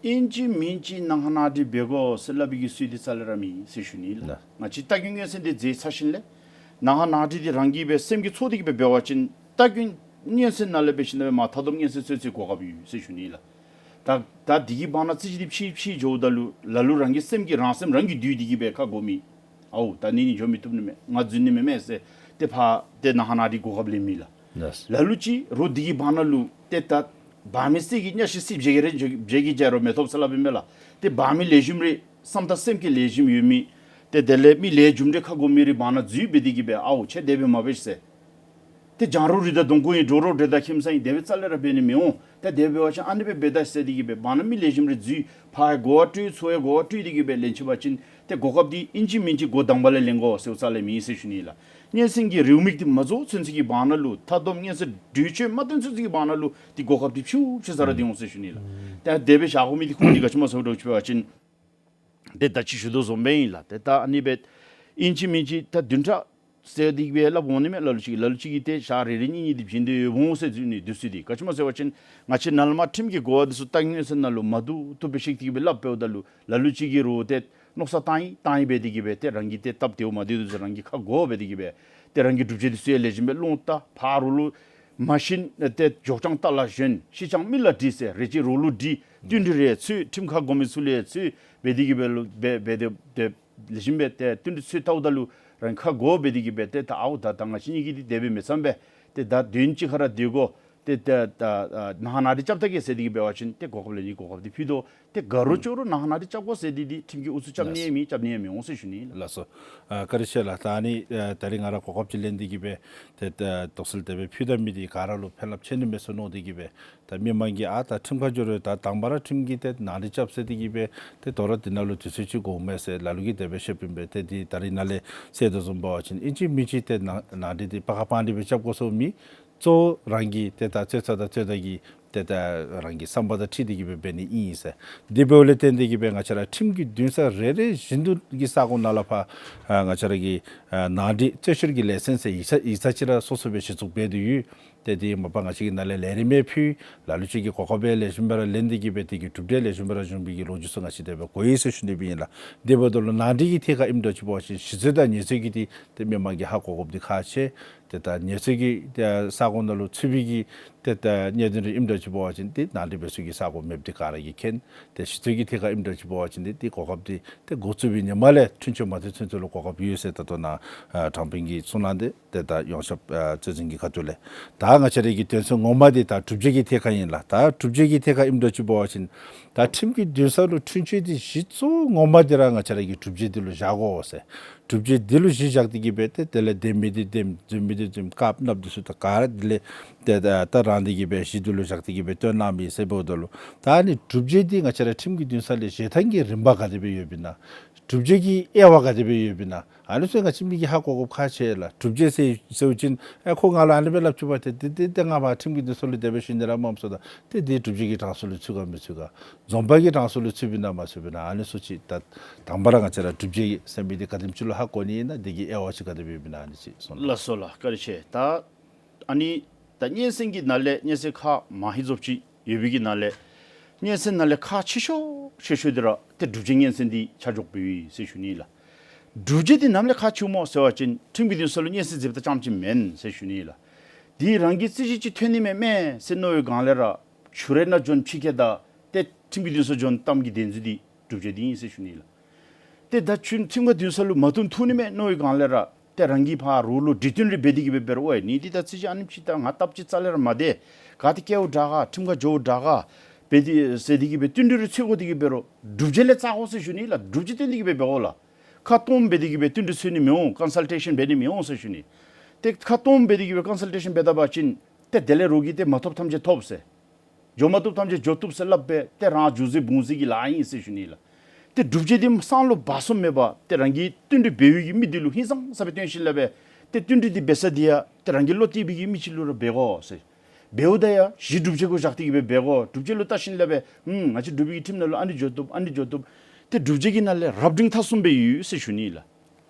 ཨིན་ཅི་མིན་ཅི་ནང་ཧ་ན་རི་འབད་དགོ་ཟེར་སླབ་པའི་གི་སྲོལ་འདི་རྩ་ལས་ར་མེད་ཟེར་ཞུ་ནི་ལགས། ལགས། ང་བཅས་ལྟ་སྐྱོང་མངོན་གསལ་འདི་མཛད་ཚར་ཞིནམ་ལས་ནང་ཧ་ན་རི་འདི་རང་གིས་སྦེ་སེམས་ཀྱིས་ཚོར་འདི་གིས་སྦེ་འབད་བ་ཅིན་ལྟ་སྐྱོང་མངོན་གསལ་ནང་ལས་འབད་ཞིནམ་ལས་མར་མཐའ་སྡོམ་མངོན་གསལ་སྩོལ་སའི་གོ་སྐབས་ཡོད་ཟེར་ཞུ་ནི་ལགས། ད་ད་འདི་གི་བར་ན་རྩོད་གཞི་འདི་ཕྱེ་ཕྱེ་འགྱོཝ་ད་ལུ་ལ་ལུ་རང་གི་སེམས་ཀྱིས་རང་སེམས་རང་གིས་འདུལ་འདི་གིས་སྦེ་ཁ་གོ་མི་ཨའོ་ད་ནི་ནི་འགྱོ་མི་བཏུབ་ནི་མས། ང་རྫུན་ནི་མེན་མས་ཟེར་ཏེ་ཕར་ཏེ་ནང་ཧ་ན་རི་གོ་སྐབས་ལེན་མི་ལགས། ལགས། ལ་ལུ་ཅིག་རོགས་འདི་གི་བར་ན་ལུ་ཏེ་ད་འབག་མི་གསེར་གྱི་གཉའ་ཤིང་གསེར་བྱེ་གི་རེ་བྱེ་གི་བྱ་རོག་མེ་ཐོབ་ཟེར་སླབ་ཨིན་མས་ལགས། ཏེ་འབག་མི་ལེགས་ཤོམ་རེ་བསམ་དང་སེམས་ཀྱི་ལེགས་ཤོམ་ཡོད་མི་ཏེ་དེ་ལས་མི་ལེགས་ཤོམ་རེ་ཁ་གོ་མི་རེ་བར་ན་འཛུལ་འབད་འདི་གིས་སྦེ་ཨའོ་ཁྱོད་དེ་སྦེ་མ་འབད་ཤིག་ཟེར། ཏེ་རྒྱང་རོང་རི་དང་གདོང་ཁ་གི་འགྲོ་རོགས་འདྲེ་དང་ཁྱིམ་ཚང་ཨིན་དེ་སྦེ་རྩ་ལས་ར་འབད་ནི་མི་འོང་། ཏེ་དེ་སྦེ་འབད་བ་ཅིན་ཨ་ནི་སྦེ་འབད་ད་ཟེར་འདི་གིས་སྦེ་བར་ན་མི་ལེགས་ཤོམ་རེ་འཛུལ་ཕར་ཡང་གོ་བ་སྤྲོད་ཚུར་ཡང་གོ་བ་སྤྲོད་འདི་གིས་སྦེ་ལེན་ཅི་པ་ཅིན་ཏེ་གོ་སྐབས་འདི་ཨིན་ཅི་མིན་ཅི་འགོ་དང་པ་ལས་ལེན་དགོ་ཟེརཝ་རྩ་ལས་མེད་ཟེར་ཞུ་ནི་ལགས། སྔོན་སེང་གི་རེའུ་མིག་འདི་མ་རྫོགས་ཚུན་ཚོད་ཀྱི་བར་ན་ལུ་མཐའ་སྡོམ་མངོན་གསལ་གྲོས་ཆོད་མ་བཏོན་ཚུན་ཚོད་ཀྱི་བར་ན་ལུ་འདི་གོ་སྐབས་འདི་ཕྱུག་ཕྱུག་ས་ར་སྡོད་འོང་ཟེར་ཞུ་ནི་ལགས། ཏེ་དེ་སྦེ་བཞག་དགོ་མི་འདི་ཁོང་འདི་ག་ཅི་སྨོ་ཟེར་བ་ཅིན་ཏེ་ད་ཅི་ཞུ་དོ་བཟུམ་སྦེ་ཨིན་ལགས། ཏེ་ད་ཨ་ནི་སྦེ་ཨིན་ཅི་མིན་ཅི་ད་བདུན་ཕྲག་ཟེར་འདི་སྦེ་སླབ་འོང་ནི་མས། ལ་ལུ་ཅིག་གིས་ལ་ལུ་ཅིག་གིས་ཏེ་ཞག་རེ་རེ་གཉིས་གཉིས་འདི་བྱིན་ཏེ་ཡོདཔ་འོང་ཟེར་ཞུ་ནི། དུས་ཚོད་འདི་ག་ཅི་སྨོ་ཟེར་བ་ཅིན་ང་བཅས་ནཱ་ལས་མར་ཁྲིམས་ཀྱི་གོ་བ་འདི་ཚུ་ལྟ་མངོན་གསལ་ནང་ལུ་མ་བསྡུ་བསྡུ་སྦེ་བཤིག་སྟེ་གིས་སྦེ་སླབ་འབདཝ་ད་ལུ་ལ་ལུ་ཅིག་གིས་རོགས་ཏེ་མནོ་བསམ་བཏང་ཡི་བཏང་ཡི་འབད་འདི་གིས་སྦེ་ཏེ་རང་གི་ཏེ་སྟབས་བདེཝ་མ་བདེཝ་འདི་ཚུ་རང་གིས་ཁ་གོ་འབད་འདི་གིས་སྦེ་ཏེ་རང་གི་སྒྲུབ་བྱེད་འདི་ཚུ་ཡང་ལེགས་ཤོམ་སྦེ་སློང་ད་ཕར་རོགས་ལུ་མ་ཤེས་ན་ཏེ་འཇོག་ཆང་རྟ་ལ་ཞོན་ཤེས་ཆང་མི་ལ་འདྲི་ཟེར་རེ་ཅིག་རོགས་ལུ་འདྲི་བསྟུན་གྲོས་རེ་འཚོལ་ཁྲིམས་ཁ་གོ་མི་ཚུ་ལུ་ཡང་འཚོལ་འབད་འདི་གིས་སྦེ་ལུ་འབད་འབད་དེ་ཏེ་ལེགས་ཤོམ་སྦེ་ཏེ་བསྟུན་གྲོས་འཚོལ་བལྟཝ་ད་ལུ་རང་ཁ་གོ་འབད་འདི་གིས་སྦེ་ཏེ་ད་ཨའོ་ད་ད་ང་བཅས་གཉིས་ཀྱིས་འདི་དེ་སྦེ་མི་བསམ་པས། ཏེ་ད་དོན་གཅིག་ཁར་ར་སྡོད་དགོ། ཏེ་ད་ད་ནང་ཧ་ན་རི་རྐྱབ་ད་གེ་ཟེར་འདི་གིས་འབད་བ་ཅིན་ཏེ་གོ་སྐབས་ལེན་ནི་གོ་སྐབས་འདི་ཕུལ་དོ། ཏེ་ག་རུང་ཅོག་རུང་ནང་ཧ་ན་རི་རྐྱབ་དགོ་ཟེར་འདི་འདི་ཁྲིམས་ཀྱིས་ཨུ་ཚུགས་རྐྱབ་ནི་ཡང་མེད་རྐྱབ་ནི་ཡང་མི་འོང་ཟེར་ཞུ་ནི་ལགས། ལགས་སོ། ཨ་བཀའ་དྲིན་ཆེ་ལགས། ད་ཨ་ནི་ཨ་ད་རིས་ང་ར་གོ་སྐབས་ཅིག་ལེན་འདི་གིས་སྦེ་ཏེ་ད་དོགས་སེལ་དེ་སྦེ་ཕུལ་ད་མི་འདི་ག་ར་ལུ་ཕན་རླབས་ཆེ་ནི་མས་ཟེར་མནོ་འདི་གིས་སྦེ་ད་མི་མང་གིས་ཨ་ད་ཁྲིམས་ཁང་འགྱོ་རུང་ད་དང་པ་ར་ཁྲིམས་ཀྱིས་ཏེ་ནང་རི་རྐྱབ་ཟེར་འདི་གིས་སྦེ་ཏེ་དོ་རུང་འདི་ནང་ལུ་དུས་ཚོད་ཅིག་འགོརཝ་མས་ཟེར་ལ་ལུ་གིས་དེ་སྦེ་བཤདཔ་ཨིན་པས། ཏེ་འདི་ད་རིས་ནཱ་ལས་ཟེར་དོ་བཟུམ་འབད་བ་ཅིན་ཨིན་ཅི་མིན་ཅི་ཏེ་ནང་ནང་རི་འདི་སྤར་ཁ་སྤར་འདི་སྦེ་རྐྱབ་དགོ་ཟེར་མེད། གཙོ་བོ་རང་གི་ཏེ་ད་རྩོད་ཚ་དང་རྩོད་ཟླ་གི་ཏེ་ད་རང་གི་བསམ་པ་དང་འཁྲིལ་འདི་གིས་སྦེ་འབད་ནི་ཨིན་ཟེར། འདི་འབདཝ་ལས་བརྟེན་འདི་གིས་སྦེ་ང་བཅས་ར་ཁྲིམས་ཀྱི་འདུན་ས་རེ་རེ་བཞིན་དུ་གི་ས་གོ་ནང་ལས་ཕར་ཨ་ང་བཅས་ར་གི་ཨ་ནང་རི་རྩོད་བཤེར་གྱི་ལས་ཚན་ཟེར་ཡིག་ཚང་ཡིག་ཚང་ཅིག་ར་སོ་སོ་སྦེ་གཞི་བཙུགས་འབད་དེ་ཡོད། ཏེ་དེ་མ་པ་ང་བཅས་ཀྱིས་ནཱ་ལས་ལས་རིམ་ཡང་ཕུལ། ལ་ལུ་ཅིག་གིས་གོ་སྐབས་ཡང་ལེགས་ཤོམ་སྦེ་ར་ལེན་ཏེ་གི་སྦེ་དེ་གི་གྲུབ་འབྲས་ལེགས་ཤོམ་སྦེ་ར་བྱུང་བའི་གི་ལོ་རྒྱུས་ཚུ་ང་བཅས་དེ་སྦེ་གོ་ཡི་ཟེར་ཞུ་ནི་སྦེ་ཨིན་ལགས། དེ་འབདཝ་ད་ལུ་ནང་འགྲིག་གི་ཐད་ཁར་ཨིནམ་འདྲཝ་ཅིག་འབད་བ་ཅིན་ཞི་འཚོལ་དང་ཉེན་ཚོད་ཀྱི་དེ་ཏེ་མི་མང་གིས་ཧ་གོ་དགོཔ་འདི་ཁག་ཆེ། ཏེ་ད་ཉེན་ཚོད་ཀྱི་ཏེ་ས་གོ་ནང་ལུ་ཚུད་པའི་གི་ཏེ་ད་གནད་དོན་རེ་ཨིནམ་འདྲཝ་ཅིག་འབད་བ་ཅིན་ཏེ་ནང་འགྲིག་འབད་ཚུགས་ཀྱི་ས་གོ་མེདཔ་འདི་ག་ར་གིས་མཁྱེན། ཏེ་ཞི་འཚོལ་གྱི་ཐད་ཁར་ཨིནམ་འདྲཝ་ཅིག་འབད་བ་ཅིན་ཏེ་ཏེ་གོ་སྐབས་འདི་ཏེ་འགོ་བཙུགས་པའི་ཉིནམ་ལས་འཁྲུན་ཆོད་མ་ཐེབས་ཚུན་ཚོད་ལུ་གོ་སྐབས་ཡོད་ཟེར་ད་ལྟོ་ནཱ་ཨ་དྲང་དཔོན་གྱིས་གསུངས་གནང་སྟེ། ཏེ་ད་ཡོངས་ཁྱབ་ཨ་གཙོ་འཛིན་གྱི་ཁ་ཐུག་ལས། ད་ང་བཅས་ར་གི་དོན་ཚན་ངོ་མ་འདི་ད་གྲུབ་འབྲས་ཀྱི་ཐད་ཁར་ཨིན་ལགས། ད་གྲུབ་འབྲས་ཀྱི་ཐད་ཁར་ཨིནམ་འདྲཝ་ཅིག་འབད་བ་ཅིན་ད་ཁྲིམས་ཀྱི་འདུན་ས་ལུ་འཁྲུན་ཆོད་འདི་གཞི་གཙོ་བོ་ངོ་མ་འདི་ར་ང་བཅས་ར་གི་གྲུབ་འབྲས་འདི་ལུ་བཞག་དགོ་ཟེར། གྲུབ་འབྲས་འདི་ལུ་གཞི་བཞག་སྟེ་གི་སྦེ་ཏེ་དེ་ལས་བདེན་མི་འདི་བདེན་རྫུན་མི་འདི་རྫུན་བཀག་ནགཔོ་འདི་ཚུ་ད་ག་ར་དེ་ལས་ཏེ་ད་ད་རང་སྟེ་གི་སྦེ་གཞི་འདི་ལུ་བཞག་སྟེ་གི་སྦེ་བཏོན་གནང་མི་ཟེར་འབདཝ་ད་ལུ་ད་ཨ་ནི་གྲུབ་འབྲས་འདི་ང་བཅས་ར་ཁྲིམས་ཀྱི་འདུན་ས་ལས་བཞེས་ཐངས་ཀྱི་རིམ་པ་ག་དེ་སྦེ་ཡོདཔ་ཨིན་ན། གྲུབ་འབྲས་ཀྱི་དབྱེ་བ་ག་དེ་སྦེ་ཡོདཔ་ཨིན་ན། ཨ་ནི་ཚུ་ང་བཅས་མི་གིས་ཧ་གོ་དགོཔ་ཁག་ཆེ་ལགས། གྲུབ་འབྲས་ཟེར་ཟེར་བ་ཅིན་ཨེ་ཁོ་ང་ལུ་ཨ་ནི་སྦེ་སླབ་ཅི་པ་ཏེ་ཏེ་ཏེ་ཏེ་ང་ཕར་ཁྲིམས་ཀྱི་འདུན་ས་ལུ་དེ་སྦེ་ཞུ་ནི་ར་མ་ཚུགས་ད་ཏེ་དེ་གྲུབ་འབྲས་ཀྱི་གྲངས་སུ་ལུ་ཚུད་ག་མི་ཚུད་ག། འཛོམས་པ་གི་གྲངས་སུ་ལུ་ཚུདཔ་ཨིན་ན་མ་ཚུདཔ་ཨིན་ན། ཨ་ནི་ཚུ་ཅིག་ད་དང་པ་ར་ང་བཅས་ར་གྲུབ་འབྲས་ཟེར་མི་འདི་ག་དེམ་ཅིག་ལུ་ཧ་གོ་ནི་ཨིན་ན། དེ་གི་དབྱེ་བ་ཅིག་ག་དེ་སྦེ་ཡོདཔ་ཨིན་ན། ཨ་ནི་ཅིག་གསུངས་ལགས། ལགས་སོ་ལགས། བཀའ་དྲིན་ཆེ། ད་ཨ་ནི་ད་སྙན་གསན་གྱི་ནང་ལས་སྙན་གསན་ཁག་མང་ཧེང་ཙམ་ཅིག་ཡོད་པའི་གི་ནང་ལས་སྙན་གསན་ནང་ལས་ཁག་ཆེ་ཤོས་ཆེ་ཤོས་འདི་ར་ཏེ་གྲུབ་འབྲས་སྙན་གསན་འདི་ཆ་འཇོག་འབད་ཡི་ཟེར་ཞུ་ནི་ལགས། གྲུབ་འབྲས་འདི་ནམ་ལས་ཁག་ཆེཝ་སྨོ་ཟེར་བ་ཅིན་ཁྲིམས་ཀྱི་འདུན་ས་ལུ་སྙན་གསན་མཛདཔ་ད་རྐྱངམ་ཅིག་མེན་ཟེར་ཞུ་ནི་ལགས། འདི་རང་གི་རྩོད་གཞི་ཅིག་ཐོན་ནི་མས་མས་ཟེར་མནོ་བའི་སྒང་ལས་ར་ཆུ་རེ་ནང་འགྱོ་ཕྱི་ཁར་ད་ཏེ་ཁྲིམས་ཀྱི་འདུན་ས་འགྱོ་གཏམ་གྱི་བདེན་རྫུན་འདི་གྲུབ་འབྲས་འདི་ཨིན་ཟེར་ཞུ་ནི་ལགས། ཏེ་ད་ཁྱོད་ཁྲིམས་ཀྱི་འདུན་ས་ལུ་མ་བཏུབ་ཐུག་ནི་མས་མནོ་བའི་སྒང་ལས་ར་ཏེ་རང་གིས་ཕར་རོགས་ལུ་གྲོས་བསྟུན་རེ་འབད་དེ་གི་སྦེ་འབད་རུང་ཨོ་ནི་འདི་ད་རྩོད་གཞི་ཨ་ནེམ་ཅིག་ད་ང་སྟབས་ཅིག་རྩ་ལས་ར་མ་བདེ། ག་ཏེ་བཀལཝ་དྲག་ག། ཁྲིམས་ཁར་འགྱོཝ་དྲག་ག། འབད་དེ་ཟེར་དེ་གི་སྦེ་བསྟུན་གྲོས་རེ་འཚོལ་དགོ་དེ་གི་འབད་རུང་གྲུབ་འབྲས་ལས་བཙག་དགོ་ཟེར་ཞུ་ནི་ལགས། གྲུབ་འབྲས་བཏོན་ཏེ་གི་སྦེ་འབད་དགོ་ལགས། ཁ་སྟོངམ་འབད་དེ་གི་སྦེ་བསྟུན་གྲོས་འཚོལ་ནི་མི་འོང་། ཀོན་སཱལ་ཊེ་ཤཱན་འབད་ནི་མི་འོང་ཟེར་ཞུ་ནི། ཏེ་ཁ་སྟོངམ་འབད་དེ་གི་སྦེ་ཀོན་སཱལ་ཊེ་ཤཱན་འབད་ད་པ་ཅིན་ཏེ་དེ་ལས་རོགས་ཀྱིས་ཏེ་མ་ཐོབ་ཐམས་ཅད་ཐོབ་ཟེར། འགྱོ་མ་བཏུབ་ཐམས་ཅད་འགྱོ་བཏུབ་ཟེར་སླབ་སྦེ་ཏེ་རང་རྒྱུ་ཟེར་བུང་ཟེར་གྱི་ལཱ་ཨིན་ཟེར་ཞུ་ནི་ལགས། ཏེ་གྲུབ་འབྲས་འདི་བསམ་བློ་སྦ་གསུམ་མེད་པར་ཏེ་རང་གིས་བསྟུན་གྲོས་འབད་བའི་གི་མི་འདི་ལུ་ཧིང་སངས་ས་སྦེ་བཏོན་ཞིནམ་ལས་སྦེ་ཏེ་བསྟུན་གྲོས་འདི་འབད་ས་འདི་ཡང་ཏེ་རང་གི་བློ་གཏད་པའི་གི་མི་ཅིག་ལུ་ར་འབད་དགོ་ཟེར། འབདཝ་ད་ཡང་གཞི་གྲུབ་འབྲས་གུ་བཞག་སྟེ་གི་སྦེ་འབད་དགོ། གྲུབ་འབྲས་ལུ་བལྟ་ཞིནམ་ལས་སྦེ་ཨུམ་ང་བཅས་འབྲུག་པའི་གི་ཁྲིམས་ནང་ལུ་ཨ་ནི་འགྱོ་བཏུབ་ཨ་ནི་འགྱོ་བཏུབ། ཏེ་གྲུབ་འབྲས་ཀྱི་ནང་ལས་རབ་འབྲིང་ཐ་གསུམ་སྦེ་ཡོད་ཟེར་ཞུ་ནི་ལགས།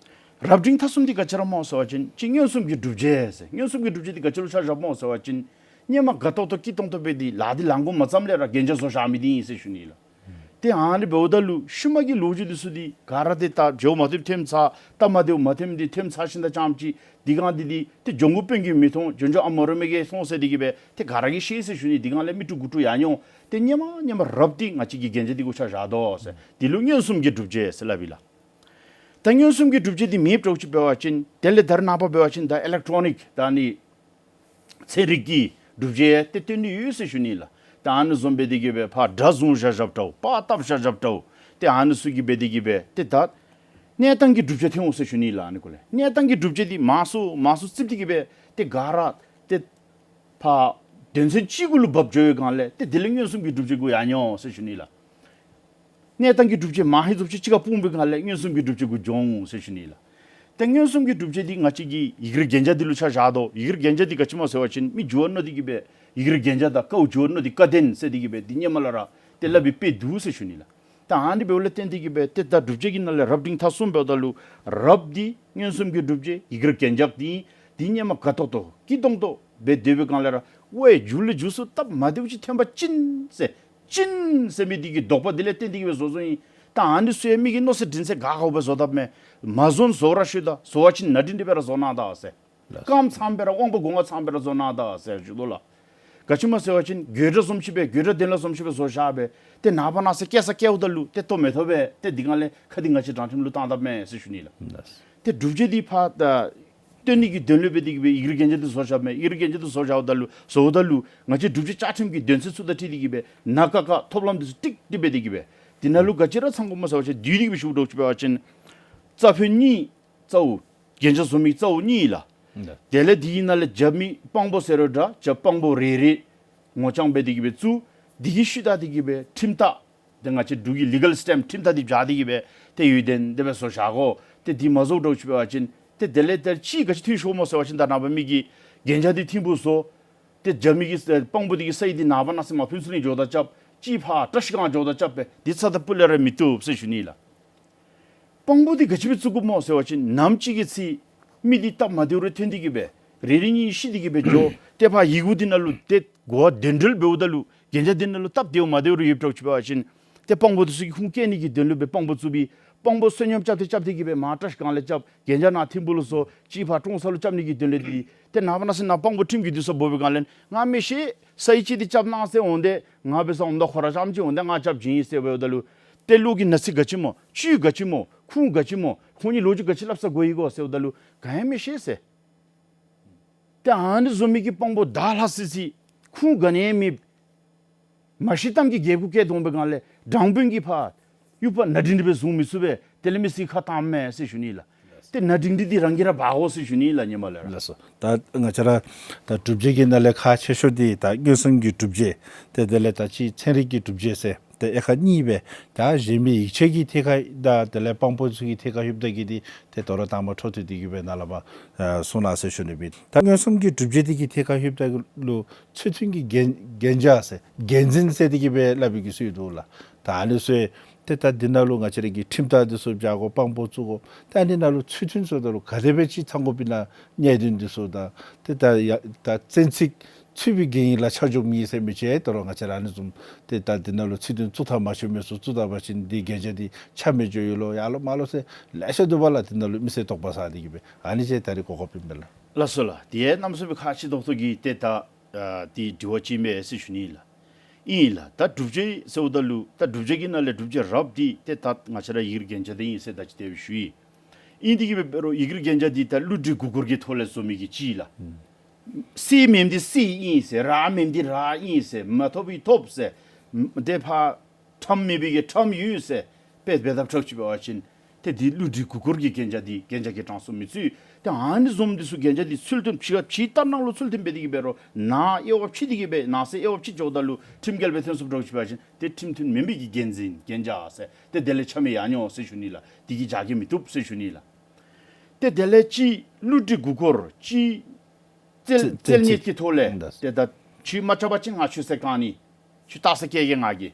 རབ་འབྲིང་ཐ་གསུམ་འདི་ག་ཅི་ར་སྨོ་ཟེར་བ་ཅིན་གཅིག་མངོན་སུམ་གྱི་གྲུབ་འབྲས་ཟེར། མངོན་སུམ་གྱི་གྲུབ་འབྲས་འདི་ག་ཅི་ལུ་ཆ་བཞགཔ་སྨོ་ཟེར་བ་ཅིན་སྔོན་མ་དགའ་ཏོག་ཏོ་སྐྱིད་ཏོང་ཏོ་སྦེ་འདི་ལཱ་འདི་ལང་དགོ་མ་ཙམ་ལས་ར་གན་རྒྱ་བཟོ་བཞག་མི་འདི་ཨིན་ཟེར་ཞུ་ནི་ལགས། ཏེ་ཨ་ནི་འབདཝ་ད་ལུ་ཤུལ་མ་གི་ལོ་རྒྱུས་འདི་ཚུ་འདི་ག་ར་འདི་ད་འགྱོ་མ་བཏུབ་ཐོནམ་ཚར་སྟབས་མ་བདེཝ་མ་ཐོནམ་འདི་ཐོནམ་ཚར་ཞིནམ་ད་རྐྱངམ་ཅིག་འདི་སྒང་འདི་འདི་ཏེ་འགྱོ་མགུ་དཔོན་གྱིས་མི་མཐོང་འགྱོ་འགྱོ་ཨ་མོ་རོ་མེ་གིས་མཐོང་ཟེར་དེ་གིས་སྦེ་ཏེ་ག་ར་གིས་ཤེས་ཟེར་ཞུ་ནི། འདི་སྒང་ལས་མི་དཀྲུག་དགུ་དཀྲུག་ཡང་འོང་། ཏེ་སྔོན་མ་སྔོན་མ་རབ་འདི་ང་བཅས་ཀྱིས་གན་རྒྱ་འདི་གུ་ཆ་བཞག་དོ་ཟེར། འདི་ལུ་མངོན་སུམ་གྱི་གྲུབ་འབྲས་ཟེར་སླབ་ཨིན་ལགས། ད་མངོན་སུམ་གྱི་གྲུབ་འབྲས་འདི་མེདཔ་འདྲཝ་ཅིག་འབད་བ་ཅིན་དེ་ལས་ད་རེས་ནངས་པ་འབད་བ་ཅིན་ད་ཨི་ལེག་ཊོ་ནིཀ་ད་ཨ་ནི་ཚན་རིག་གི་གྲུབ་འབྲས་ཏེ་སྟོན་ནི་ཡོད་ཟེར་ཞུ་ནི་ལགས། ད་ཨ་ནི་བཟུམ་སྦེ་དེ་གིས་སྦེ་ཕར་སྒྲ་བཟུང་བཞག་བཞགཔ་འདྲཝ་པར་བཏབ་བཞག་བཞགཔ་འདྲཝ་ཏེ་ཨ་ནི་ཚུ་གིས་སྦེ་དེ་གིས་སྦེ་ཏེ་ད་གནས་སྟངས་ཀྱི་གྲུབ་འབྲས་ཐོན་འོང་ཟེར་ཞུ་ནི་ལགས། ཨ་ནི་གུ་ལས་གནས་སྟངས་ཀྱི་གྲུབ་འབྲས་འདི་མང་སུ་མང་སུ་བརྩིས་ཏེ་གིས་སྦེ་ཏེ་ག་ར་ཏེ་ཕར་དོན་ཚན་གཅིག་གུ་ལུ་འབབ་འགྱོ་བའི་སྒང་ལས་ཏེ་དེ་ལས་མངོན་སུམ་གྱི་གྲུབ་འབྲས་གུ་ཡང་འོང་ཟེར་ཞུ་ནི་ལགས། གནས་སྟངས་ཀྱི་གྲུབ་འབྲས་མང་ཧེང་ཙམ་ཅིག་གཅིག་ཁར་སྤུངས་པའི་སྒང་ལས་མངོན་སུམ་གྱི་གྲུབ་འབྲས་གུ་འགྱོ་འོང་ཟེར་ཞུ་ནི་ལགས། ཏེ་མངོན་སུམ་གྱི་གྲུབ་འབྲས་འདི་ང་བཅས་ཀྱིས་ཡི་གེར་གན་རྒྱ་འདི་ལུ་ཆ་བཞག་དོ། ཡི་གེར་གན་རྒྱ་འདི་ག་ཅི་སྨོ་ཟེར་བ་ཅིན་མི་འགྱུར་བ་མནོ་སྟེ་གིས་སྦེ་ཡི་གེར་གན་རྒྱ་དང་ཀའུ་འགྱུར་བ་མནོ་སྟེ་བཀའ་བདེན་ཟེར་ཏེ་གིས་སྦེ་འདི་སྔོན་མ་ལས་ར་ཏེ་སླབ་སྦེ་སྦེ་འདུག་ཟེར་ཞུ་ནི་ལགས། ད་ཨ་ནི་འབདཝ་ལས་བརྟེན་ཏེ་གིས་སྦེ་ཏེ་ད་གྲུབ་འབྲས་ཀྱི་ནང་ལས་རབ་འབྲིང་ཐ་གསུམ་འབདཝ་ད་ལུ་རབ་འདི་མངོན་སུམ་གྱི་གྲུབ་འབྲས། ཡི་གེར་གན་རྒྱ་འདི་འདི་སྔོན་མ་དགའ་ཏོག་ཏོ་སྐྱིད་ཏོང་ཏོ་སྦེ་སྡོད་པའི་སྒང་ལས་ར་ཝའི་མཇུག་ལས་མཇུག་སུ་སྟབས་མ་བདེཝ་ཅིག་ཐོན་པ་ཅིན་ཟེར་ཅིན་ཟེར་མི་འདི་གི་དོགས་པ་འདི་ལས་བརྟེན་ཏེ་གིས་སྦེ་བཟོ་བཟོཝ་ཨིན། ད་ཨ་ནི་ཚུ་ཡང་མི་གིས་མནོ་ཚད་འདྲེན་ཚད་ག་ག་སྦེ་བཟོ་དཔ་མས། མ་བཟོ་ན་བཟོ་ར་ཤོག་ད། བཟོ་བ་ཅིན་ནཱ་འདི་འདི་སྦེ་ར་བཟོ་གནང་ད་ཟེར། ལགས། སྐམ་ཚངམ་སྦེ་ར་དབང་པོ་སྒོ་ལྔ་ཚངམ་སྦེ་ར་བཟོ་གནང་ད་ཟེར་ཞུ་དོ་ལགས། ག་ཅི་སྨོ་ཟེར་བ་ཅིན་དགོད་བྲ་བཟུམ་ཅིག་སྦེ་དགོད་བྲ་དེ་ལ་བཟུམ་ཅིག་སྦེ་བཟོ་བཞག་སྦེ་ཏེ་ནངས་པ་གནངས་ཚེ་བཀལ་ས་བཀལཝ་ད་ལུ་ཏེ་ལྟོ་མི་ཐོབ་པས། ཏེ་འདི་སྒང་ལས་ཁ་འདི་ང་བཅས་དྲང་ཁྲིམས་ལུ་བཏང་དཔ་མས་ཟེར་ཞུ་ནི་ལགས། ལགས། ཏེ་གྲུབ་འབྲས་འདི་ཕར་ད་སྟོན་ནི་གི་དོན་ལུ་སྦེ་དེ་གིས་སྦེ་ཡི་གེར་གན་རྒྱ་འདི་བཟོ་བཞགཔ་མས། ཡི་གེར་གན་རྒྱ་འདི་བཟོ་བཞགཔ་ད་ལུ་བཟོཝ་ད་ལུ་ང་བཅས་གྲུབ་འབྲས་བཅའ་ཁྲིམས་ཀྱི་དོན་ཚན་ཚུ་དང་འཁྲིལ་ཏེ་གིས་སྦེ་ནཱ་ཀ་ཁ་ཐོབ་ལམ་འདི་ཚུ་ཀྲིག་ཀྲི་སྦེ་དེ་གིས་སྦེ་དེ་ནང་ལུ་ག་ཅི་ར་ཚང་དགོཔ་སྨོ་ཟེར་བ་ཅིན་བསྡུས་ཏེ་གིས་སྦེ་ཞུཝ་འདྲཝ་ཅིག་འབད་བ་ཅིན་རྩ་ཕོད་གཉིས་རྩ་བོ་གན་རྒྱ་བཟོ་མི་རྩ་བོ་གཉིས་ལགས། ལགས། དེ་ལས་དེའི་ནང་ལས་རྒྱབ་མི་དཔང་པོ་ཟེར་རུང་འདྲ་རྒྱབ་དཔང་པོ་རེ་རེ་ངོ་རྐྱང་སྦེ་དེ་གིས་སྦེ་བཙུགས། དེ་གི་ཤུལ་ད་དེ་གིས་སྦེ་ཁྲིམས་ཐག་ཏེ་ང་བཅས་འབྲུག་གི་ལི་གཱལ་སི་ཊེམ་ཁྲིམས་ཐག་འདི་བཞག་སྟེ་གིས་སྦེ་ཏེ་ཡོན་ཏན་དེ་སྦེ་བཟོ་བཞག་དགོ། ཏེ་འདི་མ་བཟོཝ་འདྲཝ་ཅིག་འབད་བ་ཅིན་ཏེ་དེ་ལས་ཏེ་གཅིག་ག་ཅི་ཐོན་ཤོརཝ་སྨོ་ཟེར་བ་ཅིན་ད་ནངས་པ་མི་གིས་གན་རྒྱ་འདི་ཐིམ་ཕུག་བཟོ། ཏེ་རྒྱབ་མི་གི་ཨེ་དཔང་པོ་འདི་གི་སའི་འདི་ནངས་པ་གནངས་ཚེ་མར་ཕུན་ཚོགས་གླིང་འགྱོཝ་ད་རྐྱབ། གཅིག་ཕར་བཀྲ་ཤིས་སྒང་འགྱོཝ་ད་རྐྱབ་སྦེ་འདི་རྩ་དང་སྤུ་ལས་ར་མི་བཏུབ་ཟེར་ཞུ་ནི་ལགས། དཔང་པོ་འདི་ག་ཅི་སྦེ་བཙུགས་དགོཔ་སྨོ་ཟེར་བ་ཅིན་ནམ་ཅིག་གི་ཚེ་མི་འདི་སྟབས་མ་བདེཝ་རེ་ཐོན་ཏེ་གིས་སྦེ་ རེ་རེ་གཉིས་ཤི་སྟེ་གི་སྦེ་འགྱོ། ཏེ་ཕར་ཡི་གུ་འདི་ནང་ལུ་ཏེ་གོ་བ་དོན་འགྲེལ་འབདཝ་ད་ལུ་གན་རྒྱ་འདི་ནང་ལུ་སྟབས་བདེཝ་མ་བདེཝ་རེ་ཡོདཔ་འདྲཝ་ཅིག་འབད་བ་ཅིན་ཏེ་དཔང་པོ་འདི་ཚུ་གིས་ཁུངས་བཀལ་ནི་གི་དོན་ལུ་སྦེ་དཔང་པོ་བཙུགས་པའི་དཔང་པོ་བསོད་སྙོམས་རྐྱབ་སྟེ་རྐྱབ་སྟེ་གི་སྦེ་མར་བཀྲ་ཤིས་སྒང་ལས་རྐྱབ། གན་རྒྱ་ནཱ་ཐིམ་ཕུག་ལུ་སོང་། ཅིག་ཕར་ཀྲོང་གསར་ལུ་རྐྱབ་ནི་གི་དོན་ལས་འདི་ཏེ་ནངས་པ་གནངས་ཚེ་ནཱ་དཔང་པོ་ཁྲིམས་ཀྱི་འདུན་ས་འབོ་བའི་སྒང་ལས་ང་མི་ཤེས་ས་ཡི་ཅིག་འདི་རྐྱབ་གནང་ཟེར་འོང་དེས། ང་འབད་ས་འོངམ་ད་ཁོ་ར་རྐྱངམ་ཅིག་འོང་དེས། ང་རྐྱབ་བྱིན་ཡི་ཟེར་འབདཝ་ད་ལུ་ཏེ་བློ་གི་ན་ཚིག་ག་ཅི་སྨོ། བཅུད་ག་ཅི་སྨོ། ཁུངས་ག་ཅི་སྨོ། ཁོང་གཉིས་ལོ་རྒྱུས་ག་ཅི་སླབ་ས་གོ་ཡི་གོ་ཟེརཝ་ད་ལུ་ག་ཡང་མི་ཤེས་ཟེར། ཏེ་ཨ་ནི་བཟུམ་མའི་གི་དཔང་པོ་དག་ལྷག་སི་སི་ཁུངས་ག་ནི་ཡང་མེད། མ་ཤི་གཏམ་གྱི་རྒྱལ་པོ་སྐད་གཏོང་བའི་སྒང་ལས་དྲང་དཔོན་གྱིས་ཕར་དབྱུག་པ་ནཱ་འགྲིག་འགྲིག་སྦེ་བཟུང་མི་ཚུགས་པས། དེ་ལས་མི་སེར་ཁ་བཏངམ་མས་ཟེར་ཞུ་ནི་ལགས། ཏེ་ནཱ་འགྲིག་འགྲིག་འདི་རང་གིས་ར་འབག་དགོ་ཟེར་ཞུ་ནི་ལགས། ཉི་མ་ལས་ར། ལགས་སོ། ད་ང་བཅས་ར་ད་སྒྲུབ་བྱེད་ཀྱི་ནང་ལས་ཁག་ཆེ་ཤོས་འདི་ད་མངོན་སུམ་གྱི་སྒྲུབ་བྱེད། ཏེ་དེ་ལས་ད་ཅིག་ཚན་རིག་གི་སྒྲུབ་བྱེད་ཟེར་ཏེ་དབྱེ་ཁག་གཉིས་སྦེ། ད་གཞན་མི་ཡིག་ཆའི་གི་ཐད་ཁར་ད་དེ་ལས་དཔང་པོ་ཚུ་གི་ཐད་ཁར་ལྷོདཔ་ད་གི་འདི་ཏེ་དོ་རུང་དང་པ་འཕྲོ་མཐུད་དེ་གི་སྦེ་ནཱ་ལས་ཕར་ཨ་གསུང་གནང་ཟེར་ཞུ་ནི་ཨིན། ད་མངོན་སུམ་གྱི་སྒྲུབ་བྱེད་འདི་གི་ཐད་ཁར་ལྷོདཔ་ད་གི་ལུ་ཚུལ་མཐུན་གྱི་གན་གན་རྒྱ་ཟེར་འགན་འཛིན་ཟེར་དེ་གི་སྦེ་སླབ་པའི་གི་སྲོལ་འདུག་ལགས། ད་ཨ་ནི་ཚུ་ཏེ་ད་འདི་ནང་ལུ་ང་བཅས་ར་གི་ཁྲིམས་བདག་འདི་ཚུ་བཞག་དགོ། དཔང་པོ་བཙུགས་དགོ། ད་ཨ་ནི་ནང་ལུ་ཚུལ་མཐུན་ཟེརཝ་ད་ལུ་ག་དེ་སྦེ་ཅིག་ཚང་དགོཔ་ཨིན་ན། གནད་དོན་འདི་ཚུ་དང་ཏེ་ད་ཡ་ད་བཙན་ཚིག་ཚུད་པའི་གི་ལཱ་ཆ་འཇོག་མེད་ཟེར་མི་ཅིག་ད་རུང་ང་བཅས་ར་ཨ་ནི་བཟུམ་ཏེ་ད་འདི་ནང་ལུ་ཚིག་དོན་བཙུགས་ཐངས་མ་ཤེས་མི་ཚུ་བཙུགས་ད་པ་ཅིན་འདི་གན་རྒྱ་འདི་ཆ་མེད་འགྱོ་ཡི་ལོ་ཡར་ལོ་མར་ལོ་ཟེར་ལེ་ཤ་འདུག་པ་ལགས། འདི་ནང་ལུ་མི་སེར་དོགས་པ་ཟ་སྟེ་གི་སྦེ་ཨ་ནི་ཅིག་ད་རེས་གོ་སྐབས་ཨིན་པས་ལགས། ལགས་སོ་ལགས། དེ་ཡང་གནམ་མེད་ས་མེད་ཁག་ཆེ་ཏོག་ཏོ་གི་ཏེ་ད་ཨ་འདི་དྲི་བ་ཅིག་ཨིན་པས་ཟེར་ཞུ་ནི་ལགས། ཨིན་ལགས། ད་སྒྲུབ་བྱེད་ཟེརཝ་ད་ལུ་ད་སྒྲུབ་བྱེད་ཀྱི་ནང་ལས་སྒྲུབ་བྱེད་རབ་འདི་ཏེ་ད་ང་བཅས་ར་ཡི་གེ་གི་གན་རྒྱ་འདི་ཨིན་ཟེར་ད་ཅི་དེ་སྦེ་ཞུ་ཡི། ཨིན་དེ་གི་སྦེ་འབད་རུང་ཡི་གེ་གི་གན་རྒྱ་འདི་ད་བསླུ་བྲིད་མགུ་སྐོར་གྱི་ཐོག་ལས་བཟོ་མི་གི་ཅིག་ལགས། སི་མེནམ་འདི་སི་ཨིན་ཟེར། ར་མེནམ་འདི་ར་ཨིན་ཟེར། མ་ཐོབ་པའི་ཐོབ་ཟེར། ཏེ་ཕར་ཁྲམ་མེད་པའི་གི་ཁྲམ་ཡོད་ཟེར། དཔེ་འབད་དཔ་འདྲཝ་ཅིག་འབད་བ་ཅིན་ཏེ་འདི་བསླུ་བྲིད་མགུ་སྐོར་གྱི་གན་རྒྱ་འདི་གན་རྒྱ་གི་གྲངས་སུ་མི་ཚུད། ཏེ་ཨ་ནི་བཟུམ་འདི་ཚུ་གན་རྒྱ་འདི་ཚུལ་མཐུན་ཕྱི་ཁར་ཕྱི་ལྟར་ནང་ལུ་ཚུལ་མཐུན་འབད་དེ་གི་འབད་རུང་ནང་དབྱེ་བ་ཕྱེ་སྟེ་གི་སྦེ་ནང་གསེས་དབྱེ་བ་ཕྱེ་འགྱོཝ་ད་ལུ་ཁྲིམས་འགལ་སྦེ་ཐོན་སོངམ་འདྲཝ་ཅིག་འབད་བ་ཅིན་ཏེ་ཁྲིམས་མཐུན་མེན་པའི་གི་འགན་འཛིན་གན་རྒྱ་ཟེར་ཏེ་དེ་ལས་ཆ་མེད་ཡར་འགྱོ་ཟེར་ཞུ་ནི་ལགས། འདི་གིས་བྱ་རྒྱུ་མི་བཏུབ་ཟེར་ཞུ་ནི་ལགས། ཏེ་དེ་ལས་ཅིག་བསླུ་བྲིད་མགུ་སྐོར་ཅིག་རྩལ་རྩལ་རྩལ་རྩལ་ཉེས་ཀྱི་ཐོག་ལས། ད་ད་ཁྱོད་མ་རྐྱབ་པ་ཅིན་ང་ཁྱོད་ཟེར་བཀག་ནི། ཁྱོད་བལྟ་ས་བསྐྱལ་གེ་ང་གིས།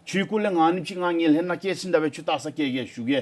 ཁྱོད་སྐོར་ལས་ང་ཨ་ནེམ་ཅིག་ང་ངན་ལྷད་ནང་སྐྱེས་ཟིན་ད་སྦེ་ཁྱོད་བལྟ་ས་བསྐྱལ་གེ་ཞུ་གེ།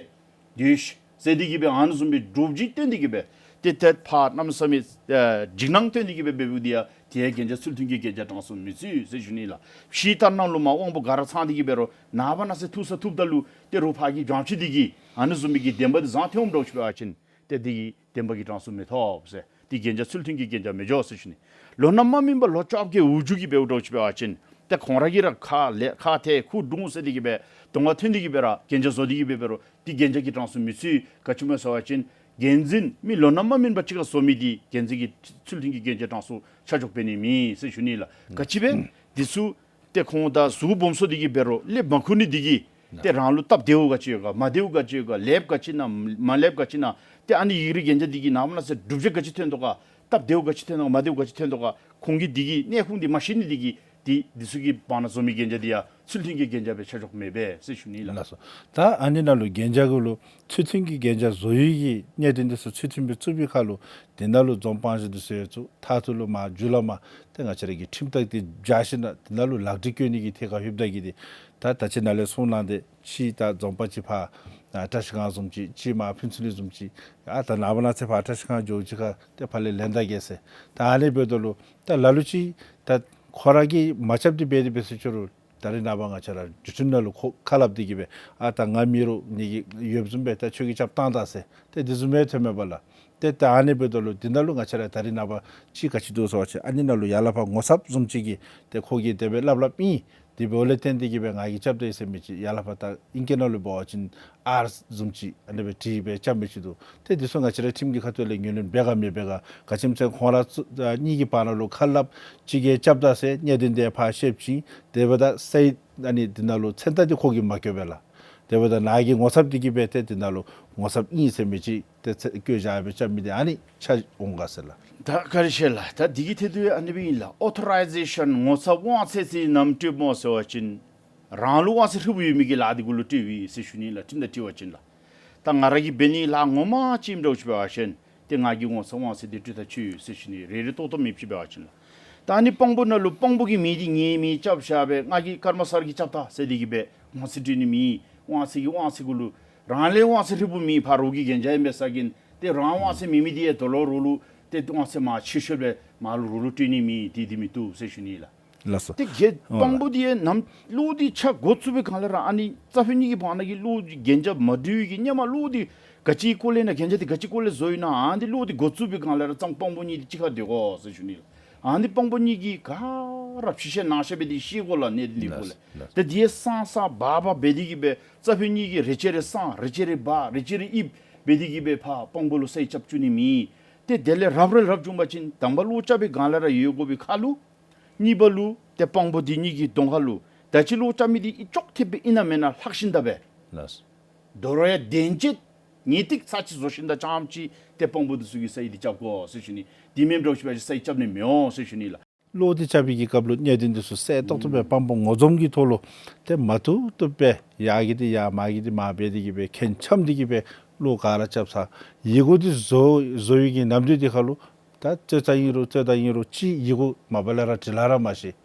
སྡོད་ཤིག་ཟེར་དེ་གི་སྦེ་ཨ་ནི་བཟུམ་སྦེ་འདྲོག་བྱེལ་སྟོན་ཏེ་གི་སྦེ་ཏེ་ཏེ་ཕར་གནམ་མེད་ས་མེད་ཨ་འཇིགས་སྣང་སྟོན་ཏེ་གི་སྦེ་འབདཝ་འདི་ཡང་དེ་ཡང་གན་རྒྱ་ཚུལ་མཐུན་གྱི་གན་རྒྱ་གྲངས་སུ་མི་ཚུད་ཟེར་ཞུ་ནི་ལགས། ཕྱི་ལྟར་ནང་ལུ་མར་དབང་པོ་ག་ར་ཚང་སྟེ་གི་འབད་རུང་ནངས་པ་གནངས་ཚེ་ཐུག་ས་ཐུགཔ་ད་ལུ་ཏེ་རོགས་ཕར་གྱི་རྒྱང་ཕྱེ་དེ་གིས་ཨ་ནི་བཟུམ་མའི་གི་བདེན་པ་འདི་བཟང་ཐོནམ་འདྲཝ་ཅིག་འབད་བ་ཅིན་ཏེ་འདི་གིས་བདེན་པ་གི་གྲངས་སུ་མི་ཐོབ་ཟེར། འདི་གན་རྒྱ་ཚུལ་མཐུན་གྱི་གན་རྒྱ་མི་འགྱོ་ཟེར་ཞུ་ནི། ལོ་ན་མ་སྨིན་པ་ལོ་བཅོ་བརྒྱད་འུར་རྒྱུག་གི་འབདཝ་འདྲཝ་ཅིག་འབད་བ་ཅིན་ཏེ་ཁོང་ར་གིས་ར་ཁ་ལས་ཁ་ཐལ་ཁུ་གྲུང་ཟེར་དེ་གི་སྦེ་གདོང་ཁར་ཐོན་ཏེ་གི་སྦེ་ར་གན་རྒྱ་བཟོ་སྟེ་གི་སྦེ་འབད་རུང་འདི་གན་རྒྱ་གི་གྲངས་སུ་མི་ཚུད། ག་ཅི་སྨོ་ཟེར་བ་ཅིན་འགན་འཛིན་མི་ལོ་ན་མ་སྨིན་པ་ཅིག་གིས་བཟོ་མི་འདི་འགན་འཛིན་གྱི་ཚུལ་མཐུན་གྱི་གན་རྒྱ་གྲངས་སུ་ཆ་འཇོག་འབད་ནི་མེད་ཟེར་ཞུ་ནི་ལགས། ག་ཅི་སྦེ་འདི་ཚུ་ཏེ་ཁོང་ད་གཟུགས་སྦོམ་སོང་སྟེ་གི་འབད་རུང་ལས་མ་ཁུར་ནི་འདི་གིས་ཏེ་རང་ལུ་སྟབས་བདེཝ་ག་ཅི་ཡོད་ག་མ་བདེཝ་ག་ཅི་ཡོད་ག་ལེགསཔ་ག་ཅི་ཨིན་ན་མ་ལེགསཔ་ག་ཅི་ཨིན་ན། ཏེ་ཨ་ནི་ཡིག་རིགས་གན་རྒྱ་འདི་གིས་ནངས་པ་གནངས་ཚེ་སྒྲུབ་བྱེད་ག་ཅི་ཐོན་དོ་ག་སྟབས་བདེཝ་ག་ཅི་ཐོན་དོ་ག་མ་བདེཝ་ག་ཅི་ཐོན་དོ་ག་ཁོང་གིས་འདི་གི་གནད་ཁུངས་འདི་མ་ཤེས་ནི་འདི་གིས་འདི་འདི་ཚུ་གི་བར་ན་བཟོ་མི་གན་རྒྱ་འདི་ཡང་ཚུལ་མཐུན་གྱི་གན་རྒྱ་སྦེ་ཆ་འཇོག་མི་འབད་ཟེར་ཞུ་ནི་ལགས། ལགས་སོ། ད་ཨ་ནི་ནང་ལུ་གན་རྒྱ་གུ་ལུ་ཚུལ་མཐུན་གྱི་གན་རྒྱ་བཟོ་ཡུལ་གྱི་གནད་དོན་འདི་ཚུ་ཚུལ་མཐུན་སྦེ་བཙུགས་པའི་ཁར་ལུ་འདི་ནང་ལུ་འཛོམས་དཔང་གཞི་འདི་ཚུ་ཡོད་ཚུགས། མཐར་ཐུག་ལུ་མར་མཇུག་ལུ་མར་ཏེ་ང་བཅས་ར་གི་ཁྲིམས་ཐག་འདི་བཞག་ཞིནམ་ལས་འདི་ནང་ལུ་ལག་བྲིས་བཀོད་ནི་གི་ཐད་ཁར་ལྷོདཔ་ད་གི་འདི་ད་ད་ཅི་ནཱ་ལས་གསུངས་གནང་སྟེ་ཕྱི་ད་འཛོམས་དཔང་ཅིག་ཕར་ཨ་བཀྲ་ཤིས་སྒང་བཟུམ་ཅིག་ཅིག་མར་ཕུན་ཚོགས་གླིང་བཟུམ་ཅིག་ཨ་ད་ནངས་པ་གནངས་ཚེ་ཕར་བཀྲ་ཤིས་སྒང་འགྱོ་ཅིག་ཁར་ཏེ་ཕར་ལས་ལེན་ད་གེ་ཟེར། ད་ཨ་ནི་འབདཝ་ད་ལུ་ད་ལ་ལུ་ཅིག་ད་ཁོ་ར་གིས་མ་རྐྱབ་སྟེ་འབད་དེ་འབད་ཟེར་ཅི་རུང་ད་རེས་ནངས་པ་ང་བཅས་ར་འབྲུག་ཁྲིམས་ནང་ལུ་ཁོ་ཁ་སླབ་སྟེ་གི་སྦེ་ཨ་ད་ང་མེད་རུང་ངེ་གི་ཡོདཔ་བཟུམ་སྦེ་ད་ཁྱོད་ཀྱིས་རྐྱབ་བཏང་ད་ཟེར་ཏེ་འདི་བཟུམ་སྦེ་ཐོནམ་མས་པ་ལགས། ཏེ་ད་ཨ་ནི་འབདཝ་ད་ལུ་འདི་ནང་ལུ་ང་བཅས་ར་ད་རེས་ནངས་པ་ཅིག་ག་ཅི་འདུག་ཟེར་བ་ཅིན་ཨ་ནི་ནང་ལུ་ཡར་ལས་ཕར་ངོ་ཚབ་བཟུམ་ཅིག་གིས་ཏེ་ཁོ་གིས་དེ་སྦེ་སླབ་སླབ་ཨིན། དེ་འབདཝ་ལས་བརྟེན་ཏེ་གི་སྦེ་ང་གིས་རྐྱབ་ད་ཡི་ཟེར་མི་ཅིག་ཡར་ལས་ཕར་ད་ཨིང་སྐད་ནང་ལུ་འབད་བ་ཅིན་ཨར་བཟུམ་ཅིག་ཨ་ནི་སྦེ་བྲིས་སྦེ་རྐྱབ་མི་ཅིག་འདུག། ཏེ་འདི་ཚུ་ང་བཅས་ར་ཁྲིམས་ཀྱི་ཁ་ཐུག་ལས་ངོས་ལེན་འབད་ག་མི་འབད་ག་ག་ཅི་སྨོ་ཟེར་ཁོང་ར་ཚུ་ཨ་གཉིས་ཀྱི་བར་ན་ལུ་ཁ་སླབ་ཅིག་གིས་རྐྱབ་ད་ཟེར་གནད་དོན་འདི་ཕར་བཤད་ཅི། དེ་འབདཝ་ད་ས་ཡི་ཨ་ནི་འདི་ནང་ལུ་མཚན་རྟགས་འདི་ཁོ་གིས་མ་བཀོད་པས་ལགས། དེ་འབདཝ་ད་ནཱ་གིས་ངོ་ཚབ་འདི་གིས་འབད་དེ་འདི་ནང་ལུ་ངོ་ཚབ་ཨིན་ཟེར་མི་ཅིག་ཏེ་ཚེ་བཀོད་བཞག་སྦེ་རྐྱབ་མི་འདི་ཨ་ནི་ཆ་འོང་ག་ཟེར་ལགས། ད་བཀའ་དྲིན་ཆེ་ལགས། ད་འདི་གི་ཐད་དུ་ཨ་ནི་སྦེ་ཨིན་ལགས། ཨོ་ཐོ་རའི་ཛེ་ཤཱན་ངོ་ཚབ་དབང་ཚད་ཅིག་ནམ་སྤྲོདཔ་སྨོ་ཟེར་བ་ཅིན་རང་ལུ་དབང་ཚད་ཧྲིལ་བུ་ཡོད་མི་གི་ལཱ་འདི་གུ་ལུ་སྤྲོད་ཡི་ཟེར་ཞུ་ནི་ལགས། ཁྲིམས་དང་འཁྲིལ་བ་ཅིན་ལགས། ད་ང་ར་གིས་འབད་ནི་ལཱ་ངོ་མ་ཅིག་ཨིནམ་འདྲཝ་ཅིག་འབད་བ་ཅིན་ཏེ་ང་གིས་ངོ་ཚབ་དབང་ཚད་འདི་སྤྲོད་ད་ཆོག་ཡོད་ཟེར་ཞུ་ནི། རེ་རེ་ཏོག་ཏོ་མེདཔ་ཅིག་འབད་བ་ཅིན་ལགས། ད་ཨ་ནི་དཔང་པོ་ནང་ལུ་དཔང་པོ་གི་མིང་འདི་ངེའི་མིང་རྐྱབ་བཞག་སྦེ་ང་གིས་ཀརྨ་སར་གྱིས་རྐྱབ་ད་ཟེར་དེ་གིས་སྦེ་དབང་ཚད་སྤྲོད་ནི་མེད། དབང་ཚད་ཀྱི་དབང་ཚད་གུ་ལུ་རང་ལས་དབང་ཚད་ཧྲིལ་བུ་མེད། ཕར་རོགས་ཀྱི་གན་རྒྱ་ཨིན་པས་ཟེར་གིན་ཏེ་རང་དབང་ཚད་མེད་མི་འདི་ཡང་དོ་ལོ་རོགས་ལུ་ ཏེ་དབང་ཚད་མར་ཆེ་ཤོས་སྦེ་མར་ལུ་རོགས་ལུ་སྤྲོད་ནི་མེད། དེ་འདི་མི་བཏུབ་ཟེར་ཞུ་ནི་ལགས། ལགས་སོ། ཏེ་རྒྱལ་ཨོ་ལགས། དཔང་པོ་འདི་ཡང་ནམ་གློག་འདི་ཆགས་འགོ་བཙུགས་པའི་སྒང་ལས་ར་ཨ་ནི་རྩ་ཕན་གཉིས་ཀྱི་བར་ན་གི་གློག་གན་རྒྱ་མ་འགྲིག་པའི་གི་སྔོན་མ་གློག་འདི་ག་ཅི་སྐོར་ལས་ན་གན་རྒྱ་འདི་ག་ཅི་སྐོར་ལས་བཟོ་ཡི་ན་ཨ་ནི་གློག་འདི་འགོ་བཙུགས་པའི་སྒང་ལས་ར་ཙང་དཔང་པོ་གཉིས་འདི་གཅིག་ཁར་སྡོད་དགོ་ཟེར་ཞུ་ནི་ལགས། ཨ་ནི་དཔང་པོ་གཉིས་ཀྱིས་ག་ར་ཕྱི་བཤལ་ནང་བཤལ་འབད་དེ་ཤེས་དགོ་ལགས། གནད་དོན་འདི་སྐོར་ལས། ལགས་ལགས། ཏེ་དེ་སང་ས་བར་བར་འབད་དེ་གི་སྦེ་རྩ་ཕན་གཉིས་ཀྱིས་རེ་ཆེ་རེ་སང་རེ་ཆེ་རེ་འབག་རེ་ཆེ་རེ་ཡིབ་འབད་དེ་གི་སྦེ་ཕར་དཔང་པོ་ལུ་ས་ཡི་རྐྱབ་བཅུག་ནི་མེད། ཏེ་དེ་ལས་རབ་རེ་རབ་བྱུང་པ་ཅིན་དང་པ་གློག་རྐྱབ་པའི་སྒང་ལས་ར་ཡོད་དགོ་པའི་ཁར་ལུ་གཉིས་པ་ལུ་ཏེ་དཔང་པོ་འདི་གཉིས་ཀྱི་གདོང་ཁ་ལུ་ད་ཅི་གློག་རྐྱབ་མི་འདི་ཨི་ཅོག་འཐདཔ་སྦེ་ཨིན་ན་མེན་ན་ལྷག་ཤིན་ད་སྦེ། ལགས། དོ་རུང་ཡང་བདེན་ཅིག་ངེས་ཏིག་ཚར་གཅིག་བཟོ་ཞིནམ་ད་ཙམ་ཅིག་ཏེ་དཔང་པོ་འདི་ཚུ་གིས་ས་ཡི་འདི་རྐྱབ་དགོ་ཟེར་ཞུ་ནི། དེ་མེན་འདྲཝ་ཅིག་འབད་བ་ཅིན་ས་ཡི་རྐྱབ་ནི་མི་འོང་ཟེར་ཞུ་ནི་ལགས། གློག་འདི་རྐྱབ་པའི་གི་སྐབས་ལུ་གནད་དོན་འདི་ཚུ་གསལ་ཏོག་ཏོ་སྦེ་དཔང་པོ་ངོ་འཛོམས་ཀྱི་ཐོག་ལུ་ཏེ་མ་བཏུབ་བཏུབ་སྦེ་ཡར་གྱི་འདི་ཡར་མར་གྱི་འདི་མར་འབད་དེ་གི་སྦེ་ཁེངས་འཆམ་སྟེ་གི་སྦེ་གློག་ག་ར་རྐྱབ་ཚར། ཡི་གུ་འདི་བཟོ་བཟོ་བའི་གི་ནམ་དུས་འདི་ཁར་ལུ་ད་རྩོད་ཟླ་ཨིན་རུང་རྩོད་ཟླ་ཨིན་རུང་གཅིག་ཡི་གུ་མ་པ་ལས་ར་འབྲི་ལ་ར་མ་ཤེས།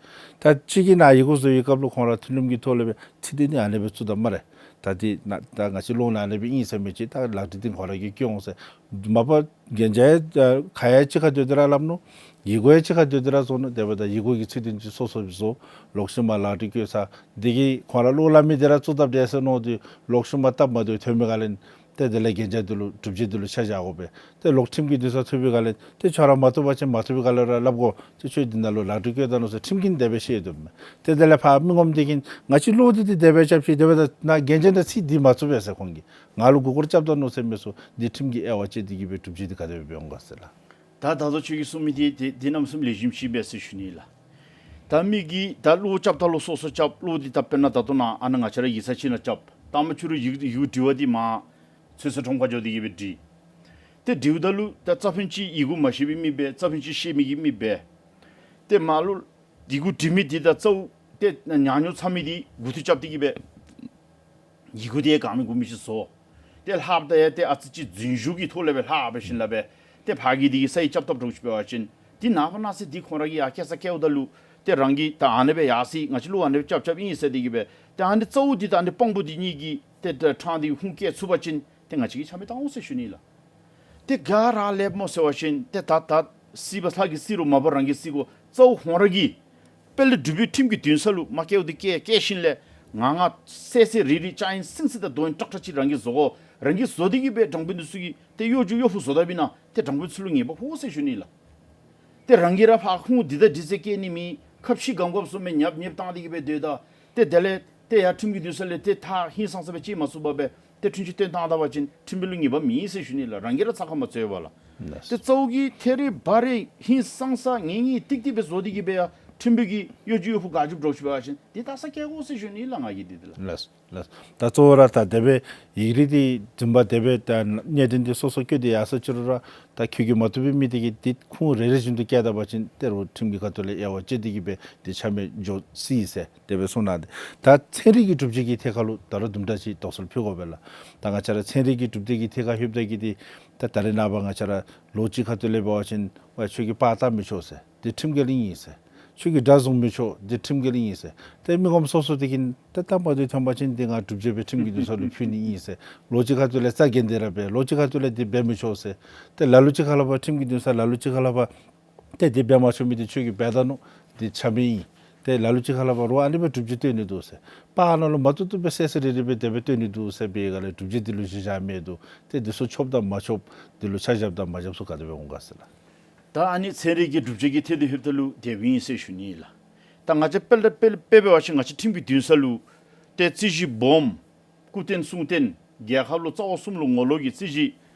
ད་གཅིག་གིས་ནཱ་ཡི་གུ་བཟོ་བའི་སྐབས་ལུ་ཁོང་ར་མཐུན་ལམ་གྱི་ཐོག་ལས་སྦེ་ཚིག་དོན་འདི་ཨ་ནེ་སྦེ་བཙུགས་ད་སྨ་རེ། ད་འདི་ནཱ་ད་ང་བཅས་གློག་ནང་ཨ་ནེ་སྦེ་ཨིན་ཟེར་མི་ཅིག་ད་ལག་བྲིས་འདི་ཁོང་ར་གིས་བཀོད་འོང་ཟེར། མ་པ་གན་རྒྱ་ཡང་ཁ་ཡང་གཅིག་ཁར་སྡོད་དེ་ར་སླབ་ནུག། ཡི་གུ་ཡང་གཅིག་ཁར་སྡོད་དེ་ར་བཟོ་ནུག། དེ་འབདཝ་ད་ཡི་གུ་གི་ཚིག་དོན་འདི་སོ་སོ་བཟོ། ལོག་ཤུལ་མ་ལག་བྲིས་བཀོད་ཚར། འདི་གིས་ཁོང་ར་གློག་ལམ་འདི་ར་བཙུགས་ད་འདྲས་ཟེར་མནོ་སྟེ་ལོག་ཤུལ་མ་སྟབས་མ་བདེཝ་ཐོན་པའི་སྒང་ལས་ཏེ་དེ་ལས་གན་རྒྱ་འདི་ལུ་གྲུབ་ཆ་འདི་ལུ་ཆ་བཞག་དགོ་པས། ཏེ་ལོག་ཁྲིམས་ཀྱི་འདུན་ས་ཐོབ་པའི་སྒང་ལས་ཏེ་ཁྱོད་ར་མ་བཏུབ་པ་ཅིན་མ་བཏུབ་པའི་སྒང་ལས་ར་སླབ་དགོ། ཏེ་ཁྱོད་འདི་ནང་ལུ་ལག་བྲིས་བཀོད་ད་ནུག་ཟེར་ཁྲིམས་ཀྱིས་དེ་སྦེ་བཤད་དོ་མས། ཏེ་དེ་ལས་ཕར་མི་ངོམ་འདི་གིས་ང་བཅས་གློག་འདི་ཏེ་དེ་སྦེ་རྐྱབ་ཅི། དེ་འབདཝ་ད་ནཱ་གན་རྒྱ་ནང་ཚིག་འདི་མ་བཙུགས་པས་ཟེར་ཁོང་གིས་ང་ལུ་མགུ་སྐོར་རྐྱབ་ད་ནུག་ཟེར་མི་ཚུ་འདི་ཁྲིམས་ཀྱི་དབྱེ་བ་དཔྱད་དེ་གི་སྦེ་གྲུབ་ཆ་འདི་ག་དེ་སྦེ་འབད་འོང་ག་ཟེར་ལགས། ད་ད་ལྟོ་ཁྱོད་ཀྱིས་གསུངས་མི་འདི་འདི་འདི་རྣམ་གསུམ་ལེགས་ཤོམ་ཅིག་འབད་ཟེར་ཞུ་ནི་ལགས། ད་མི་གིས་ད་གློག་རྐྱབ་ད་ལུ་སོ་སོ་རྐྱབ། གློག་འདི་ད་དཔེར་ན་ད་ལྟོ་ནཱ་ཨ་ནཱ་ང་བཅས་ར་ཡིག་ཚང་ཅིག་ནང་རྐྱབ། ད་མ་ཁྱོད་ར་ཡི་གུ་ཡི་གུ་འབྲི་བ་འདི་མར་ཚོད་བསྲེ་ཁྲོམ་ཁར་འགྱོ་སྟེ་གི་སྦེ་འབྲི། ཏེ་འབྲིཝ་ད་ལུ་ད་རྩ་ཕན་ཅིག་ཡི་གུ་མ་ཤེས་པའི་མི་འབད། རྩ་ཕན་ཅིག་ཤེས་མི་གི་མི་འབད། ཏེ་མར་ལུ་ཡི་གུ་འབྲི་མི་འདི་དང་རྩ་བོ་ཏེ་ཉག་ཉོག་ཚ་མི་འདི་མགུ་འཐོམ་རྐྱབ་སྟེ་གི་སྦེ་ཡི་གུ་འདི་གང་མི་གུ་མི་ཅིག་བཟོ། ཏེ་ལྷགཔ་ད་ཡང་ཏེ་ཨ་ཙི་ཅིག་རྫུན་ཞུགས་ཀྱི་ཐོག་ལས་སྦེ་ལྷག་འབད་ཞིནམ་ལས་སྦེ་ཏེ་ཕར་གྱི་འདི་གིས་ས་ཡི་རྐྱབ་བཏུབ་འདྲཝ་ཅིག་འབད་བ་ཅིན་འདི་ནངས་པ་གནངས་ཚེ་འདི་ཁོང་ར་གིས་ཡར་སྐྱེལ་ས་བསྐྱལཝ་ད་ལུ་ཏེ་རང་གིས་ད་ཨ་ནེ་སྦེ་ཡར་སོ་ཡི། ང་བཅས་གློག་ཨ་ནེ་སྦེ་རྐྱབ་རྐྱབ་ཨིན་ཟེར་ཏེ་གི་སྦེ་ཏེ་ཨ་ནི་རྩ་བོ་འདི་དང་ཨ་ནི་དཔང་པོ་འདི་གཉིས་ཀྱིས་ཏེ་ད་ཕྲང་སྟེ་ཧུང་བཀལ་ཚུགས་པ་ཅིན་ཏེ་ང་བཅས་ཀྱིས་ཆ་མེད་བཏང་འོང་ཟེར་ཞུ་ནི་ལགས། ཏེ་ག་ར་སླབ་སྨོ་ཟེར་བ་ཅིན་ཏེ་ད་ད་སྲིད་པ་ལྷ་གིས་སྲིད་རུང་མ་པ་རང་གིས་སྲིད་དགོ། རྩ་བོ་ཁོང་ར་གིས་དཔལ་ལྡན་འབྲུག་པའི་ཁྲིམས་ཀྱི་འདུན་ས་ལུ་མ་བསྐྱལཝ་འདི་བསྐྱལ། བསྐྱལ་ཞིནམ་ལས་ང་ང་སེ་སེ་རི་རི་ཅང་ཨིན་སིང་སིང་དང་རྡོ་ཨིན་ཀྲག་ཀྲ་ཅིག་རང་གིས་བཟོ་དགོ། རང་གིས་བཟོ་སྟེ་གི་སྦེ་དྲང་དཔོན་འདི་ཚུ་གིས་ཏེ་གཡོ་སྒྱུ་གཡོ་འཕུར་བཟོ་ད་པ་ཨིན་ན་ཏེ་དྲང་དཔོན་ཚུ་ལུ་ཉེས་པ་ཕོག་ཟེར་ཞུ་ནི་ལགས། ཏེ་རང་གིས་ར་ཕར་ཁུངས་འདི་དང་འདི་ཟེར་བཀལ་ནི་མེད། ཁ་ཕྱི་གང་དགོཔ་བཟུམ་སྦེ་ཉབ་ཉེབ་བཏང་སྟེ་གི་སྦེ་སྡོད་ད། ཏེ་དེ་ལས་ཏེ་ཡར་ཁྲིམས་ཀྱི་འདུན་ས་ལས་ཏེ་ད་ཧིང་སངས་ས་སྦེ་ཅིག་མ་ཚུགས་པར་སྦེ་ཏེ་འཁྲུན་ཆོད་བཏོན་བཏང་ད་པ་ཅིན་ཁྲིམས་དཔོན་ལུ་ཉེས་པ་མེད་ཟེར་ཞུ་ནི་ལགས། རང་གིས་ར་ཚ་ཁ་མ་བཙུགས་པར་ལགས། ཏེ་རྩ་བོ་གིས་ཐད་རི་བ་རི་ཧིང་སངས་ས་ངེས་ངེས་ཏིག་ཏིག་སྦེ་བཟོ་སྟེ་གི་སྦེ་ཡར་ཁྲིམས་དཔོན་གྱིས་གཡོ་སྒྱུ་གཡོ་འཕུར་ག་རྒྱུགཔ་འདྲཝ་ཅིག་འབད་བ་ཅིན་འདི་ད་ས་བཀལ་དགོ་ཟེར་ཞུ་ནི་ལགས། ང་གིས་འདི་འདི་ལགས། ལགས་ལགས། ད་གཙོ་བོ་ར་ད་དེ་སྦེ་ཡིག་རིགས་འདི་རྫུན་པ་དེ་སྦེ་ད་གནད་དོན་འདི་སོ་སོ་བཀོད་དེ་ཡར་སོ་ཅི་རུང་ར་ད་ཁྱོད་ཀྱིས་མ་བཏུབ་པའི་མི་འདི་གིས་འདི་ཁུངས་རེ་རེ་བཞིན་དུ་བཀལ་ད་པ་ཅིན་ཏེ་རོགས་ཁྲིམས་ཀྱི་ཁ་ཐུག་ལས་དབྱེ་བ་དཔྱད་དེ་གི་སྦེ་འདི་ཆ་མེད་འགྱོ་སྲིད་ཟེར་དེ་སྦེ་གསུངས་གནང་སྟེ། ད་ཚན་རིག་གི་གྲུབ་ཆ་གི་ཐད་ཁར་ལུ་ད་རུང་དུམ་གྲ་ཅིག་དོགས་སེལ་ཕུལ་དགོ་པས་ལགས། ད་ང་བཅས་ར་ཚན་རིག་གི་གྲུབ་ཆ་གི་ཐད་ཁར་ལྷོདཔ་ད་གི་འདི་ད་ད་རེས་ནངས་པ་ང་བཅས་ར་ལོ་གཅིག་ཁ་ཐུག་ལས་འབད་བ་ཅིན་ཝའེ་ཁྱོད་ཀྱིས་པར་བཏབ་མི་ཆོག་ཟེར། འདི་ཁྲིམས་འགལ་ཨིན་ཟེར། ཁྱོད་ཀྱིས་སྒྲ་བཟུང་མི་ཆོག། འདི་ཁྲིམས་འགལ་ཨིན་ཟེར། ཏེ་མི་ངོམ་སོ་སོ་འདི་གིས་ཏེ་ད་མ་བཏུབ་ཐོན་པ་ཅིན་འདི་ང་གྲུབ་ཆ་སྦེ་ཁྲིམས་ཀྱི་འདུན་ས་ལུ་ཕུལ་ནི་ཨིན་ཟེར། ལོ་གཅིག་ཁ་ཐུག་ལས་རྩ་འགེངས་ཏེ་ར་སྦེ་ལོ་གཅིག་ཁ་ཐུག་ལས་འདི་འབད་མི་ཆོག་ཟེར། ཏེ་ལ་ལུ་ཅིག་ཁར་ལུ་ཕར་ཁྲིམས་ཀྱི་འདུན་ས་ལ་ལུ་ཅིག་ཁར་ལུ་ཕར་ཏེ་འདི་འབད་མ་ཆོག་མི་འདི་ཁྱོད་ཀྱིས་འབད་ད་ནུག། འདི་ཆ་མེད་ཨིན། ཏེ་ལ་ལུ་ཅིག་ཁར་ལུ་ཕར་རོགས་ཨ་ནི་སྦེ་གྲུབ་ཆ་སྟོན་ནི་འདུག་ཟེར། པར་ནང་ལུ་མ་བཏུབ་བཏུབ་སྦེ་སེ་སེ་རི་རི་སྦེ་དེ་སྦེ་སྟོན་ནི་འདུག་ཟེར་བའི་སྒང་ལས་གྲུབ་ཆ་འདི་ལུ་གཞི་བཞག་མི་འདུག། ཏེ་འདི་ཚུ་ཆོགཔ་དང་མ་ཆོགཔ་འདི་ལུ་ཆ་བཞགཔ་དང་མ་བཞགཔ་ཚུ་ག་དེ་སྦེ་འོང་ག་ཟེར་ལགས། ད་ཨ་ནི་ཚན་རིག་གི་གྲུབ་ཆ་གི་ཐད་དུ་ལྷོདཔ་ད་ལུ་དེ་སྦེ་ཨིན་ཟེར་ཞུ་ནི་ལགས། ད་ང་བཅས་དཔེ་ལྟ་དཔེ་དཔེ་འབད་བ་ཅིན་ང་བཅས་ཁྲིམས་ཀྱི་འདུན་ས་ལུ་ཏེ་རྩོད་གཞི་སྦོམ་སྐུ་རྟེན་གསུང་རྟེན་རྒྱལ་ཁབ་ལུ་རྩ་བ་གསུམ་ལུ་ངོ་ལོག་གི་རྩོད་གཞི་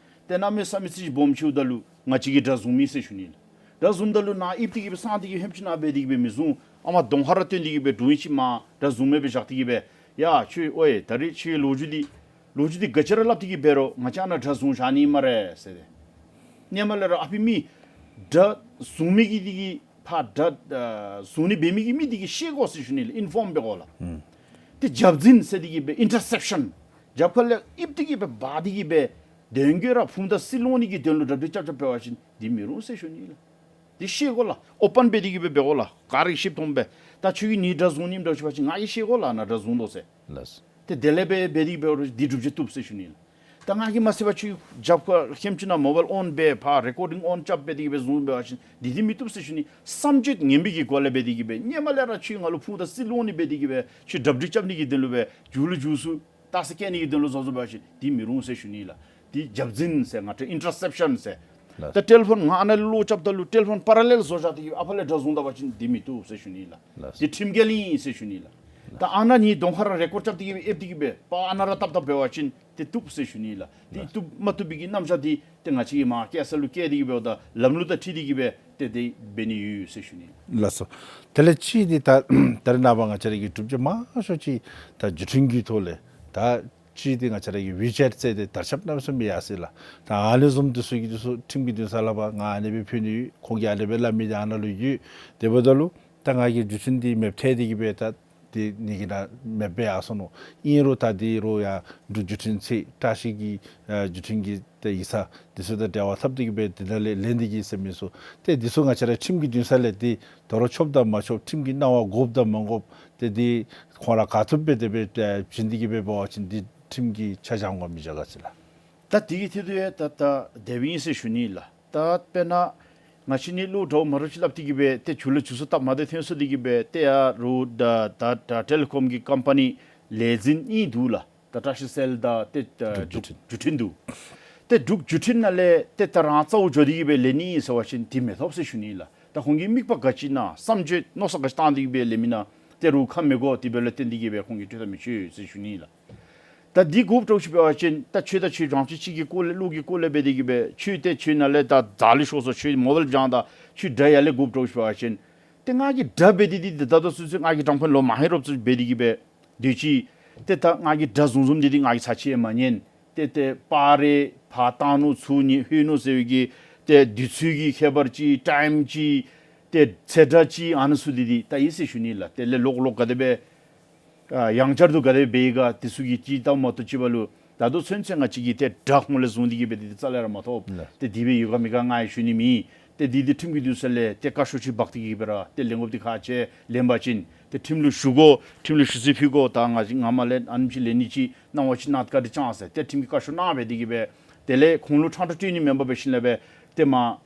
ཏེ་གནམ་མེད་ས་མེད་རྩོད་གཞི་སྦོམ་ཆེཝ་ད་ལུ་ང་བཅས་ཀྱིས་སྒྲ་བཟུང་མི་ཟེར་ཞུ་ནི་ལགས། སྒྲ་བཟུངམ་ད་ལུ་ནཱ་ཡིབ་སྟེ་གི་སྦེ་གསང་སྟེ་གི་ཧེམ་ཅིག་ནཱ་འབད་དེ་གི་སྦེ་མི་བཟུང་། ཨ་མ་གདོང་ཁར་ར་སྟོན་ཏེ་གི་སྦེ་འདྲོག་ཡི་ཅིག་མར་སྒྲ་བཟུང་མི་སྦེ་བཞག་སྟེ་གི་སྦེ་ཡ་ཁྱོད་ཨོའི་ད་རིས་ཁྱོད་ལོ་རྒྱུས་འདི་ལོ་རྒྱུས་འདི་ག་ཅི་ར་སླབ་སྟེ་གི་འབད་རུང་ང་བཅས་ནཱ་སྒྲ་བཟུང་བཞག་ནི་སྨ་རེ་ཟེར་ཏེ། ཧེ་མ་ལས་ར་ཨ་ཕི་མི་སྒྲ་བཟུང་མི་གི་འདི་གིས་ཕར་སྒྲ་ཨ་བཟུང་ནི་འབད་མི་གི་མི་འདི་གིས་ཤེས་དགོ་ཟེར་ཞུ་ནི་ལགས། ཨིན་ཕོམ་འབད་དགོ་ལགས། ཨུམ། ཏེ་རྒྱབ་འཛིན་ཟེར་ཏེ་གི་སྦེ་ཨིན་ཊར་སེབ་ཤཱན་རྒྱབ་ཁ་ལས་ཡིབ་སྟེ་གི་སྦེ་འབག་སྟེ་གི་སྦེ་དོན་གྱི་ར་ཕུང་དང་སྲི་ལོང་ནི་གི་དོན་ལུ་རྒྱབ་འཛིན་རྐྱབ་རྐྱབ་འབད་བ་ཅིན་འདི་མི་རུང་ཟེར་ཞུ་ནི་ལགས། འདི་ཤེས་དགོ་ལགས། ཨོ་པཱན་འབད་དེ་གི་སྦེ་འབད་དགོ་ལགས། ག་ར་གིས་ཤེསཔ་མཐོངམ་སྦེ། ད་ཁྱོད་ཀྱིས་ནི་སྒྲ་བཟུང་ནི་འདྲཝ་ཅིག་འབད་བ་ཅིན་ང་གིས་ཤེས་དགོ་ལགས་ནཱ་སྒྲ་བཟུང་དོ་ཟེར། ལགས། ཏེ་དེ་ལས་འབད་འབད་དེ་གི་འབད་རུང་འདི་སྒྲུབ་བྱེད་བཏུབ་ཟེར་ཞུ་ནི་ལགས། ད་ང་གིས་མ་ཚད་པར་ཁྱོད་རྒྱབ་ཁར་ལྷོདཔ་ཅིག་ནང་མོ་བཱའིལ་ཨོན་འབད་ཕར་རེ་ཀོར་ཌིང་ཨོན་རྐྱབ་འབད་དེ་གི་སྦེ་བཟུང་འབད་བ་ཅིན་འདི་འདི་མི་བཏུབ་ཟེར་ཞུ་ནི། བསམ་སྤྱོད་ངན་པའི་གི་སྒོ་ལས་འབད་དེ་གི་སྦེ་སྔོན་མ་ལས་ར་ཁྱོད་ང་ལུ་ཕུང་དང་རྩིས་སློང་ནི་འབད་དེ་གི་སྦེ་ཁྱོད་གྲ་སྒྲིག་རྐྱབ་ནི་གི་དོན་ལུ་སྦེ་མཇུག་ལུ་མཇུག་སུ་རྟགས་གསལ་བཀལ་ནི་གི་དོན་ལུ་བཟོ་བཟོཝ་འབད་བ་ཅིན་འདི་མི་རུང་ཟེར་ཞུ་ནི་ལགས། འདི་རྒྱབ་འཛིན་ཟེར་ང་བཅས་ཨིན་ཊར་སེབ་ཤཱན་ཟེར། ལགས། ད་ཊེ་ལི་ཕོན་ང་ཨ་ནཱ་ལས་གློག་རྐྱབ་ད་ལུ་ཊེ་ལི་ཕོན་པཱ་ར་ལེལ་བཟོ་བཞག་སྟེ་གི་ཨ་ཕ་ལས་སྒྲ་བཟུང་ད་པ་ཅིན་འདི་མི་བཏུབ་ཟེར་ཞུ་ནི་ལགས། ལགས། འདི་ཁྲིམས་འགལ་ཨིན་ཟེར་ཞུ་ནི་ལགས། ད་ཨ་ནཱ་ནི་གདོང་ཁར་རེ་ཀོརཌ་རྐྱབ་སྟེ་གི་ཨེབ་སྟེ་གི་སྦེ་པཱ་ཨ་ནཱ་ར་བཏབ་བཏབ་འབད་བ་ཅིན་འདི་བཏུབ་ཟེར་ཞུ་ནི་ལགས། འདི་ལགས། བཏུབ་མ་བཏུབ་པའི་གི་རྣམ་གཞག་འདི་ཏེ་ང་བཅས་ཀྱིས་མར་སྐྱེལ་ས་ལུ་བསྐྱལ་ཏེ་གི་འབདཝ་ད་ལམ་ལུགས་དང་འཁྲིལ་ཏེ་གི་སྦེ་ཏེ་དེ་འབད་ནི་ཡོད་ཟེར་ཞུ་ནི། ལགས་སོ། དེ་ལས་གཅིག་འདི་ད་ད་རེས་ནངས་པ་ང་བཅས་ར་གི་གྲུབ་ཆ་མང་ཤོས་ཅིག་ད་བརྒྱུད་འཕྲིན་གྱི་ཐོག་ལས། ད་གཅིག་འདི་ང་བཅས་ར་གི་ཝི་ཅེཊ་ཟེར་ཏེ་དར་ཁྱབ་གནམ་མེད་ས་མེད་ཡར་སོ་ཡི་ལགས། ད་ཨ་ནི་བཟུམ་འདི་ཚུ་གི་འདི་ཚུ་ཁྲིམས་ཀྱི་འདུན་ས་ལས་ཕར་ང་ཨ་ནི་སྦེ་ཕུལ་ནི་ཡོད། ཁོང་གིས་ཨ་ནི་སྦེ་སླབ་མི་འདི་ཨ་ནཱ་ལུ་ཡོད། དེ་འབདཝ་ད་ལུ་ད་ང་གིས་བརྒྱུད་འཕྲིན་འདི་མེདཔ་ཐལ་ཏེ་གི་སྦེ་ད་འདི་ནི་གི་ནང་མེདཔ་སྦེ་ཡར་སོ་ནུག། ཨིན་རུང་ད་འདི་རུང་ཡང་འབྲུག་བརྒྱུད་འཕྲིན་ཚད་བཀྲ་ཤིས་ཀྱི་ཨ་བརྒྱུད་འཕྲིན་གྱི་ཏེ་ཡིག་ཚང་འདི་ཚུ་དང་འབྲེལ་བ་འཐབ་སྟེ་གི་སྦེ་འདི་ནང་ལས་ལེན་ཏེ་གི་ཟེར་མི་ཚུ་ཏེ་འདི་ཚུ་ང་བཅས་ར་ཁྲིམས་ཀྱི་འདུན་ས་ལས་འདི་དོ་རུང་ཆོགཔ་དང་མ་ཆོགཔ་ཁྲིམས་ཀྱི་གནང་བ་དགོཔ་དང་མ་དགོཔ་ཏེ་འདི་ཁོང་ར་ག་ཐུབ་སྦེ་དེ་སྦེ་ཨེ་བྱིན་ཏེ་གི་སྦེ་འབད་བ་ཅིན་འདི་ཁྲིམས་ཀྱི་ཆ་བཞག་དགོ་མི་བཞག་ག་ཅི་ལགས། ད་འདི་གི་ཐད་དུ་ཡང་ད་ད་དེ་སྦེ་ཨིན་ཟེར་ཞུ་ནི་ལགས། ད་དཔེར་ན་ང་བཅས་ནི་ལོ་འདྲཝ་མ་འདྲཝ་ཅིག་སླབ་སྟེ་གི་སྦེ་ཏེ་མཇུག་ལུ་མཇུག་སུ་སྟབས་མ་བདེཝ་ཐོན་སོང་སྟེ་གི་སྦེ་ཏེ་ཡར་རུང་ད་ད་ད་ཊེ་ལི་ཀོམ་གྱི་ཀམ་པ་ནི་ལས་འཛིན་གཉིས་འདུག་ལགས། ད་བཀྲ་ཤིས་སེལ་དང་ཏེ་ད་འབྲུག་འབྲུག་བརྒྱུད་འཕྲིན་འདུག། ཏེ་འབྲུག་བརྒྱུད་འཕྲིན་ནང་ལས་ཏེ་ད་རང་གཙོ་བོ་འགྱོ་སྟེ་གི་སྦེ་ལེན་ནི་ཨིན་ཟེར་བ་ཅིན་འདི་མི་བཏུབ་ཟེར་ཞུ་ནི་ལགས། ད་ཁོང་གི་དམིགས་པ་ག་ཅི་ཨིན་ན་བསམ་སྤྱོད་མནོ་བསམ་ག་ཅི་བཏང་སྟེ་གི་སྦེ་ལེན་མི་ཨིན་ན་ཏེ་རུང་ཁ་མི་གོ། དེ་འབདཝ་ལས་བརྟེན་ཏེ་གི་སྦེ་ཁོང་གིས་གྲོས་ཐག་མི་ཆོད་ཟེར་ཞུ་ནི་ལགས། ད་འདི་དགོཔ་འདྲཝ་ཅིག་འབད་བ་ཅིན་ད་ཁྱོད་དང་ཁྱོད་རྐྱངམ་གཅིག་གཅིག་གི་སྐོར་ལས་བློ་གི་སྐོར་ལས་འབད་དེ་གི་སྦེ་ཁྱོད་ཏེ་ཁྱོད་ནཱ་ལས་ད་ད་ལས་ཤོར་སོང་། ཁྱོད་མོ་བཱའིལ་བྱང་ད་ཁྱོད་སྒྲ་ཡར་ལས་དགོཔ་འདྲཝ་ཅིག་འབད་བ་ཅིན་ཏེ་ང་གིས་སྒྲ་འབད་དེ་འདི་ད་ལྟོ་ཚུན་ཚོད་ང་གིས་དྲང་དཔོན་ལོ་མ་ཧེ་རོགཔ་ཚུ་འབད་དེ་གི་སྦེ་སྡོད་ཅི། ཏེ་ད་ང་གིས་སྒྲ་བཟུང་བཟུངམ་འདི་འདི་ང་གིས་ཚར་ཅིག་ཡང་མ་ཉན། ཏེ་ཏེ་པར་རེ་ཕར་བཏང་ནུག་ཚུར་ནི་ལྷོད་ནུག་ཟེར་བའི་གི་ཏེ་དུས་ཚོད་ཀྱི་ཁྱད་པར་ཅིག་ཊའིམ་ཅིག་ཏེ་ཚེས་གྲངས་ཅིག་ཨ་ནི་ཚུ་འདི་འདི་ད་ཨིན་ཟེར་ཞུ་ནི་ལགས། དེ་ལས་ལོག་ལོག་ག་དེ་སྦེ་ཨ་ཡང་བསྐྱར་དུ་ག་དེ་སྦེ་འབད་ག་དེ་ཚུ་གི་ཅིག་ལྟཝ་མ་གཏོགས་ཅིག་འབད་རུང་ད་ལྟོ་ཚུན་ཚོད་ང་བཅས་ཀྱིས་ཏེ་སྒྲ་ཁོང་ལས་བཟུང་སྟེ་གི་སྦེ་འདི་འདི་རྩ་ལས་ར་མ་ཐོབ། ལགས། ཏེ་འདི་སྦེ་ཡོད་ག་མེད་ག་ང་ཡང་ཞུ་ནི་མེད། ཏེ་འདི་འདི་ཁྲིམས་ཀྱི་འདུན་ས་ལས་ཏེ་བཀའ་ཤོག་ཅིག་འབག་སྟེ་གི་སྦེ་ར་ཏེ་ལེན་དགོཔ་འདི་ཁག་ཆེ། ལེན་པ་ཅིན་ཏེ་ཁྲིམས་ལུ་ཞུ་དགོ། ཁྲིམས་ལུ་ཞུ་ཚིག་ཕུལ་དགོ། ད་ང་བཅས་ང་མ་ལས་ཨ་ནེམ་ཅིག་ལེན་ནི་ཅིག་གནང་བ་ཅིན་གནང་བཀའ་དྲིན་བསྐྱང་ཟེར་ཏེ་ཁྲིམས་ཀྱི་བཀའ་ཤོག་གནང་སྦེ་འདི་གི་སྦེ་དེ་ལས་ཁོང་ལུ་ཕྲང་སྒྲ་སྤྲོད་ནི་མེན་པར་འབད་ཞིནམ་ལས་སྦེ་ཏེ་མར་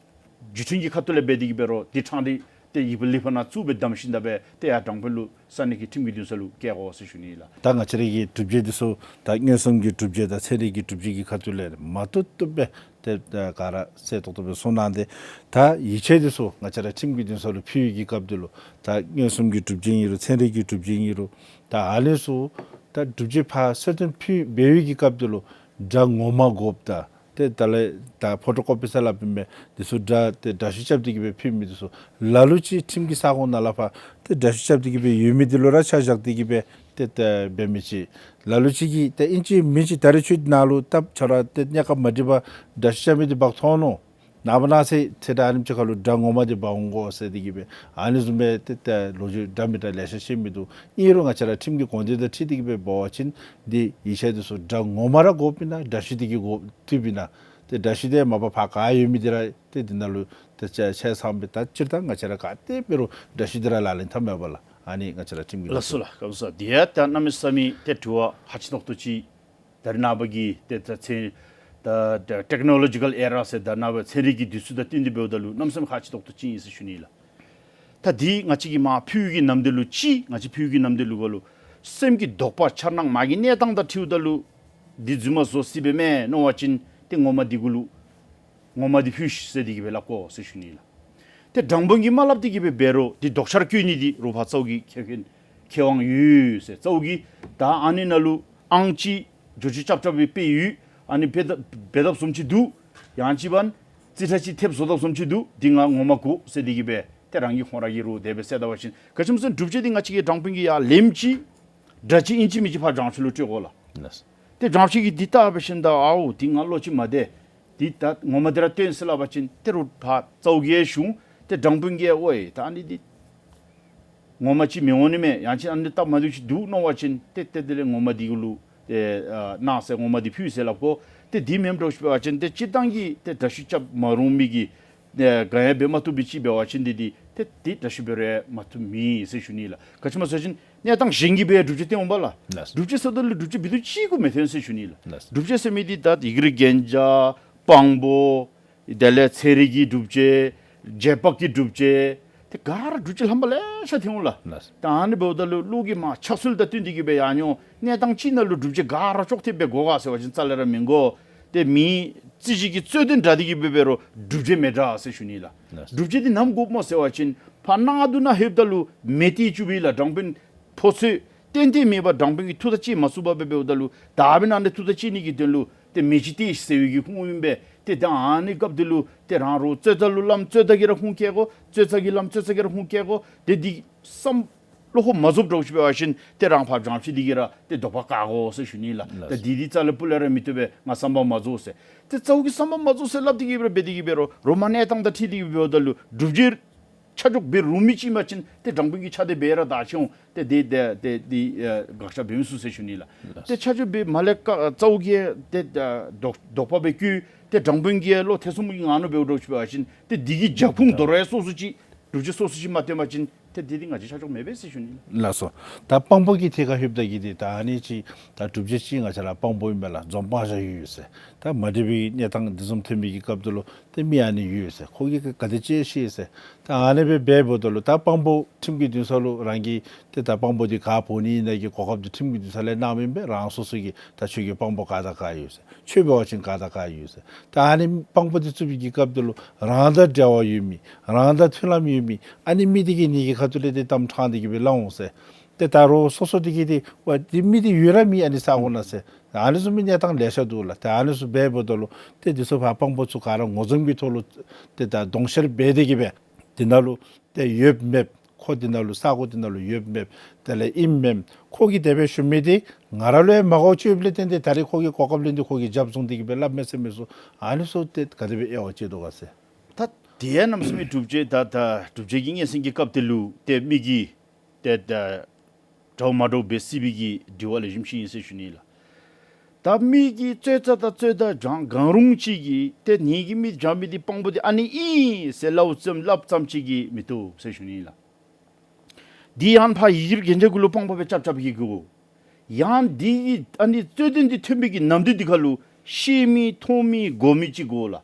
བརྒྱུད་འཕྲིན་གྱི་ཁ་ཐུག་ལས་འབད་དེ་གི་འབད་རུང་འདི་ཕྲང་སྒྲ་ཏེ་ཡིག་པ་ལི་ཕག་ནང་བཙུགས་སྦེ་བསྡམས་ཞིནམ་ད་སྦེ་ཏེ་ཡར་དྲང་དཔོན་ལུ་ས་གནས་ཀྱི་ཁྲིམས་ཀྱི་འདུན་ས་ལུ་བསྐྱལ་དགོ་ཟེར་ཞུ་ནི་ལགས། ད་ང་བཅས་ར་གི་གྲུབ་འབྲས་འདི་ཚུ་ད་མངོན་སུམ་གྱི་གྲུབ་འབྲས་དང་ཚན་རིག་གི་གྲུབ་འབྲས་ཀྱི་ཁ་ཐུག་ལས་མ་བཏུབ་བཏུབ་སྦེ་ཏེ་ད་ག་ར་གསལ་ཏོག་ཏོ་སྦེ་གསུངས་གནང་སྟེ། ད་ཡིག་ཆ་འདི་ཚུ་ང་བཅས་ར་ཁྲིམས་ཀྱི་འདུན་ས་ལུ་ཕུལ་བའི་གི་སྐབས་འདི་ལུ་ད་མངོན་སུམ་གྱི་གྲུབ་འབྲས་ཨིན་རུང་ཚན་རིག་གི་གྲུབ་འབྲས་ཨིན་རུང་ད་ཨ་ནི་ཚུ་ད་གྲུབ་འབྲས་ཕར་གསལ་སྟོན་ཕུལ་འབད་བའི་གི་སྐབས་འདི་ལུ་སྒྲ་ངོ་མ་དགོཔ་དང་ཏེ་ད་ལས་ད་ཕོ་ཊོ་ཀོ་པི་ཟེར་སླབ་ཨིན་མས། འདི་ཚུ་འདྲ་ཏེ་འདྲ་བཤུས་རྐྱབ་སྟེ་གི་སྦེ་ཕུལ་མི་འདི་ཚུ་ལ་ལུ་ཅིག་ཁྲིམས་ཀྱི་ས་ཁོངས་ནང་ལས་ཕར་ཏེ་འདྲ་བཤུས་རྐྱབ་སྟེ་གི་སྦེ་ཡོད་མི་འདི་ལུ་ར་ཆ་བཞག་སྟེ་གི་སྦེ་ཏེ་ཏེ་འབད་མི་ཅིག་ལ་ལུ་ཅིག་གིས་ཏེ་ཨིན་ཅི་མིན་ཅི་ད་རེས་ཁྱོད་ནཱ་ལུ་ད་ཁྱོད་ར་ཏེ་གནས་སྐབས་མ་འགྲིག་པར་འདྲ་བཤུས་རྐྱབ་མི་འདི་འབག་འཐོན་ནུག། ནངས་པ་གནངས་ཚེ་ཚེ་ད་ཨ་ནེམ་ཅིག་ཁར་ལུ་སྒྲ་ངོ་མ་འདི་འབག་འོང་དགོ་ཟེར་ཏེ་གི་སྦེ་ཨ་ནི་བཟུམ་སྦེ་ཏེ་ཏེ་ལོ་རྒྱུས་འདྲ་མི་འདྲ་ལེ་ཤ་བཤད་མི་འདུག། ཨིན་རུང་ང་བཅས་ར་ཁྲིམས་ཀྱི་དགོངས་དོན་དང་འཁྲིལ་ཏེ་གི་སྦེ་འབད་བ་ཅིན་འདི་ཡིག་ཆ་འདི་ཚུ་སྒྲ་ངོ་མ་ར་དགོཔ་ཨིན་ན་འདྲ་བཤུས་འདི་གིས་དགོཔ་བཏུབ་ཨིན་ན། ཏེ་འདྲ་བཤུས་འདི་མ་པ་ཕར་ག་ཡོད་མི་འདི་ར་ཏེ་འདི་ནང་ལུ་ཏེ་ཆ་ཆ་ཚང་སྦེ་ད་སྤྱིར་བཏང་ང་བཅས་ར་ག་ཏེ་འབད་རུང་འདྲ་བཤུས་འདི་ར་ལག་ལེན་འཐབ་མི་འབདཝ་ལས་ཨ་ནི་ང་བཅས་ར་ཁྲིམས་ཀྱི་ལགས་སོ་ལགས། སྐབས་སུ་འདི་ཡང་ད་གནམ་མེད་ས་མེད་ཏེ་དྲི་བ་ཧ་ཅང་ཏོག་ཏོ་ཅིག། ད་རེས་ནངས་པ་གི་ཏེ་ད་ཚན་ད་ད་ཊེཀ་ནོ་ལོ་ཇི་ཀཱལ་ཨེ་ར་ཟེར་ད་ནངས་པ་ཚན་རིག་གི་དུས་ཚོད་དང་བསྟུན་ཏེ་འབདཝ་ད་ལུ་གནམ་མེད་ས་མེད་ཧ་ཅང་ཏོག་ཏོ་ཅིག་ཨིན་ཟེར་ཞུ་ནི་ལགས། ད་འདི་ང་བཅས་ཀྱིས་མར་ཕུལ་བའི་གི་ནམ་དུས་ལུ་ཅིག་ང་བཅས་ཕུལ་བའི་གི་ནམ་དུས་ལུ་ག་ལུ་སེམས་ཀྱི་དོགས་པ་འཆར་སྣང་མ་གི་གནས་སྟངས་དང་འཁྲིལཝ་ད་ལུ་འདི་རྫུན་མ་བཟོ་སྲིད་པས་མས་མནོ་བ་ཅིན་ཏེ་ངོ་མ་འདི་གུ་ལུ་ངོ་མ་འདི་ཕུལ་ཤིག་ཟེར་ཏེ་གི་སྦེ་སླབ་དགོ་ཟེར་ཞུ་ནི་ལགས། ཏེ་དྲང་དཔོན་གྱིས་མ་སླབ་སྟེ་གི་སྦེ་འབད་རུང་འདི་ལྡོག་ཕྱག་བཀོད་ནི་འདི་རོགས་ཕར་རྩ་བོ་གི་ཁེ་ཕན་ཁེ་དབང་ཡོད་ཟེར་རྩ་བོ་གི་ད་ཨ་ནི་ནང་ལུ་ཨང་ཅིག་འགྱོ་ཅི་རྐྱབ་རྐྱབ་སྦེ་དཔེ་ཡོད། ཨ་ནི་འབད་ད་འབད་དཔ་བཟུམ་ཅིག་འདུག། ཡང་ཅིན་རྩིས་ཁྲ་ཅིག་ཐེབས་བཟོ་དཔ་བཟུམ་ཅིག་འདུག། འདི་ང་ངོ་མ་དགོ་ཟེར་ཏེ་གི་སྦེ་ཏེ་རང་གིས་ཁོང་ར་གིས་རོགས་དེ་སྦེ་ཟེར་ད་པ་ཅིན་ག་ཅི་སྨོ་ཟེར་སྒྲུབ་བྱེད་འདི་ང་བཅས་ཀྱིས་དྲང་དཔོན་གྱི་ཡར་ལེནམ་ཅིག་སྒྲ་ཅིག་ཨིན་ཅི་མིན་ཅི་ཕར་དྲང་ཕྱོགས་ལུ་སྤྲོད་དགོ་ལགས། ལགས། ཏེ་དྲང་ཕྱོགས་ཀྱིས་འདི་བལྟ་བ་ཅིན་ད་ཨའོ་འདི་ང་བློ་ཅིག་མ་བདེ། འདི་ད་ངོ་མ་འདི་ར་སྟོན་ཟེར་སླབ་པ་ཅིན་ཏེ་རོགས་ཕར་རྩ་བོ་གིས་ཞུ་འོང་། ཏེ་དྲང་དཔོན་གྱིས་ཨོའི་ད་ཨ་ནི་འདི་ངོ་མ་ཅིག་མི་འོང་ནི་མས། ཡང་ཅིན་ཨ་ནི་སྟབས་མ་བདེཝ་ཅིག་འདུག་མནོ་བ་ཅིན་ཏེ་ཏེ་དེ་ལས་ངོ་མ་འདི་གུ་ལུ་ཏེ་ཨ་གནང་ཟེར་ངོ་མ་འདི་ཕུལ་ཟེར་སླབ་དགོ། ཏེ་འདི་མེནམ་འདྲཝ་ཅིག་འབད་བ་ཅིན་ཏེ་སྤྱིར་བཏང་གི་ཏེ་འདྲ་བཤུས་རྐྱབ་མ་རུང་མི་གི་ཏེ་ག་ཡང་འབད་མ་བཏུབ་པའི་ཅིག་འབད་བ་ཅིན་འདི་འདི་ཏེ་འདི་འདྲ་བཤུས་འབད་རུང་མ་བཏུབ་མེད་ཟེར་ཞུ་ནི་ལགས། ག་ཅི་སྨོ་ཟེར་བ་ཅིན་ གནས་སྟངས་གཞན་གྱིས་འབད་སྒྲུབ་བྱེད་སྟོན་འོང་པ་ལགས། ལགས། སྒྲུབ་བྱེད་ཟེརཝ་ད་ལུ་སྒྲུབ་བྱེད་འབད་དོ་ཅིག་གུ་མི་ཐོན་ཟེར་ཞུ་ནི་ལགས། ལགས། སྒྲུབ་བྱེད་ཟེར་མི་འདི་ད་ཡིག་རིགས་རྒྱན་ཆ་དཔང་པོ་དེ་ལས་ཚན་རིག་གི་སྒྲུབ་བྱེད། རྗེས་དཔག་གི་སྒྲུབ་བྱེད། དེ་ག་ར་སྒྲུབ་བྱེད་ལྷམ་པ་ལེ་ཤ་ཐོན་འོང་ལགས། ལགས། ད་ཨ་ནི་འབདཝ་ད་ལུ་གླུ་གིས་མ་ཕྱག་སྲོལ་དང་བསྟུན་ཏེ་གི་སྦེ་ཡར་འགྱོ། གནས་སྟངས་ཅིག་ནང་ལུ་སྒྲུབ་བྱེད་ག་ར་ཅོག་འཐདཔ་སྦེ་དགོ་ག་ཟེར་བ་ཅིན་རྩ་ལས་ར་མི་དགོ། དེ་མི་རྩོད་གཞི་གི་རྩོད་དོན་འདྲ་དེ་གི་སྦེ་འབད་རུང་སྒྲུབ་བྱེད་མི་འདྲ་ཟེར་ཞུ་ནི་ལགས། ལགས། སྒྲུབ་བྱེད་འདི་ནམ་དགོཔ་སྨོ་ཟེར་བ་ཅིན་ཕར་ནང་དུ་ནང་ལྷོདཔ་ད་ལུ་མེ་ཏིག་ཅིག་ཡོད་པས་ལགས། དྲང་དཔོན་ཕོ་ཚོད་ཏན་ཏན་མེད་པར་དྲང་དཔོན་གྱིས་ཐུགས་ཐག་བཅད་མ་ཚུགས་པར་སྦེ་འབདཝ་ད་ལུ་ད་འབདན་ཨ་ནི་ཐུགས་ཐག་བཅད་ནི་གི་དོན་ལུ་ཏེ་མེ་ཅིག་སྟེར་ཟེར་བའི་གི་ཁུངས་ཨིན་པས། ཏེ་ད་ཨ་ནི་སྐབས་དེ་ལུ་ཏེ་རང་རོགས་རྩོད་ཟླ་ལུ་བླམ་རྩོད་ཟླ་གིས་ར་ཁུངས་བཀལ་དགོ། རྩོད་ཟླ་གིས་བླམ་རྩོད་ཟླ་གིས་ར་ཁུངས་བཀལ་དགོ། ཏེ་འདི་བསམ་བློ་ཁོ་མ་རྫོགསཔ་འདྲཝ་ཅིག་འབད་བ་ཅིན་ཏེ་རང་ཕར་སྦྱང་ཕྱི་འདི་གིས་ར་ཏེ་དོགས་པ་བཀག་དགོ་ཟེར་ཞུ་ནི་ལགས། ལགས། ད་འདི་འདི་རྩ་ལས་སྤུ་ལས་ར་མི་བཏུབ་པས། ང་བསམ་པ་མ་རྫོགས་ཟེར། ཏེ་རྩ་བོ་གིས་བསམ་པ་མ་རྫོགས་ཟེར་སླབ་སྟེ་གི་སྦེ་འབད་དེ་གི་སྦེ་རོགས་རོགས་མ་གནས་སྟངས་དང་འཁྲིལ་ཏེ་གི་འབདཝ་ད་ལུ་སྒྲུབ་བྱེད་ཆ་འཇོག་འབད་རུང་མི་ཅིག་མ་ཅིན་ཏེ་དྲང་དཔོན་གྱི་ཆ་དེ་སྦེ་ར་བདའ་ཅི་འོང་། ཏེ་དེ་དེ་དེ་དེ་ཨ་དགག་བཞག་འབད་མི་ཚུགས་ཟེར་ཞུ་ནི་ལགས། ལགས། ཏེ་ཆ་འཇོག་འབད་མ་ལས་ཀ་རྩ་བོ་གིས་ཏེ་ཨ་དོགས་དོགས་པ་སྦེ་བཀོད། ཏེ་དྲང་དཔོན་གྱིས་བློ་ཐེ་ཚོམ་གྱི་ངང་ནང་འབདཝ་འདྲཝ་ཅིག་འབད་བ་ཅིན་ཏེ་འདི་གི་རྒྱབ་ཁུངས་དོ་རུང་སོ་སོ་ཅིག་སྒྲུབ་བྱེད་སོ་སོ་ཅིག་མ་སྟོན་པ་ཅིན་ཏེ་འདི་འདི་ང་བཅས་ཆ་འཇོག་མེད་པས་ཟེར་ཞུ་ནི་ལགས། ལགས་སོ། ད་དཔང་པོ་གི་ཐད་ཁར་ལྷོདཔ་ད་གི་འདི་ད་ཨ་ནི་ཅིག་ད་སྒྲུབ་བྱེད་ཅིག་ང་བཅས་ར་དཔང་པོ་ཨིན་པས་ལགས། འཛོམས་དཔང་བཞག་ཡོད་ཟེར། ད་མ་འགྲིག་པའི་གནས་སྟངས་འདི་བཟུམ་ཐོན་པའི་གི་སྐབས་དེ་ལུ་ཏེ་མི་ཨ་ནི་ཡོད་ཟེར། ཁོ་གིས་ག་དེ་ཅིག་ཤེས་ཟེར། ད་ཨ་ནི་སྦེ་འབདཝ་ད་ལུ་ད་དཔང་པོ་ཁྲིམས་ཀྱི་འདུན་ས་ལུ་རང་གིས་ཏེ་ད་དཔང་པོ་འདི་ག་འབོ་ནི་ཨིན་ན་གི་གོ་སྐབས་འདི་ཁྲིམས་ཀྱི་འདུན་ས་ལས་གནངམ་ཨིན་པས། རང་སོ་སོ་གིས་ད་ཁྱོད་ཀྱི་དཔང་པོ་ག་དང་ག་ཡོད་ཟེར། ཁྱོད་འབད་བ་ཅིན་ག་དང་ག་ཡོད་ཟེར། ད་ཨ་ནི་དཔང་པོ་འདི་བཙུགས་པའི་གི་སྐབས་དེ་ལུ་རང་དང་འབྲེལ་བ་ཡོད་མི་རང་དང་མཐུན་ལམ་ཡོད་མི་ཨ་ནི་མི་འདི་གིས་ངེ་གི་ཁ་ཐུག་ལས་ཏེ་གཏམ་དྲངས་ཏེ་གི་སྦེ་སླབ་འོང་ཟེར། ཏེ་ད་རོགས་སོ་སོ་འདི་གིས་ཏེ་ཝ་འདི་མི་འདི་ཡོད་ར་མེད་ཨ་ནི་ས་གོ་ནང་ཟེར། ཨ་ནི་བཟུམ་མའི་གནས་སྟངས་ལེ་ཤ་འདུག་ལགས། ཏེ་ཨ་ནི་ཚུ་འབདཝ་ད་ལུ་ཏེ་འདི་ཚུ་ཕར་དཔང་པོ་ཚུ་ག་ར་ངོ་འཛོམས་ཀྱི་ཐོག་ལུ་ཏེ་ད་དོགས་སེལ་འབད་དེ་གི་སྦེ་འདི་ནང་ལུ་ཏེ་ཡོདཔ་མེདཔ་ཁོ་འདི་ནང་ལུ་ས་གོ་འདི་ནང་ལུ་ཡོདཔ་མེདཔ་དེ་ལས་ཨིནམ་མེནམ་ཁོ་གིས་དེ་སྦེ་ཞུ་མི་འདི་ང་ར་ལུ་ཡང་མ་གོ་ཅི་ཡོདཔ་ལས་བརྟེན་ཏེ་ད་རིས་ཁོ་གིས་གོ་སྐབས་ལེན་ཏེ་ཁོ་གིས་རྒྱབ་བཟུང་སྟེ་གི་སྦེ་སླབ་མས་ཟེར་མི་ཚུ་ཨ་ནི་ཚུ་ཏེ་ག་དེ་སྦེ་དབྱེ་བ་ཕྱེ་དོ་ག་ཟེར། ད་དེ་ཡང་གནམ་མེད་ས་མེད་སྒྲུབ་བྱེད་ད་ད་སྒྲུབ་བྱེད་ཀྱི་ངན་སེམས་ཀྱི་སྐབས་དེ་ལུ་ཏེ་མི་གིས་ཏེ་ད་འདྲཝ་མ་འདྲཝ་འབད་སྲིད་པའི་གི་དྲི་བ་ལེགས་ཤོམ་ཅིག་ཨིན་ཟེར་ཞུ་ནི་ལགས། ད་མི་གིས་རྩོད་ཟླ་དང་རྩོད་ཟླ་སྦྱང་གང་རུང་ཅིག་གིས་ཏེ་ངེ་གི་མི་སྦྱང་མི་འདི་དཔང་པོ་འདི་ཨ་ནི་ཨིན་ཟེར་སླབ་ཙམ་སླབ་ཙམ་ཅིག་གིས་མི་བཏུབ་ཟེར་ཞུ་ནི་ལགས། འདི་ཡང་ཕར་ཡི་གེ་རྒྱན་ཆ་གུ་ལུ་དཔང་པོ་སྦེ་རྐྱབ་རྐྱབ་གི་དགོ། ཡང་འདི་གི་ཨ་ནི་རྩོད་དོན་འདི་ཐོན་པའི་གི་ནམ་དུས་འདི་ཁར་ལུ་ཤེས་མི་མཐོང་མི་གོ་མི་ཅིག་དགོ་ལགས།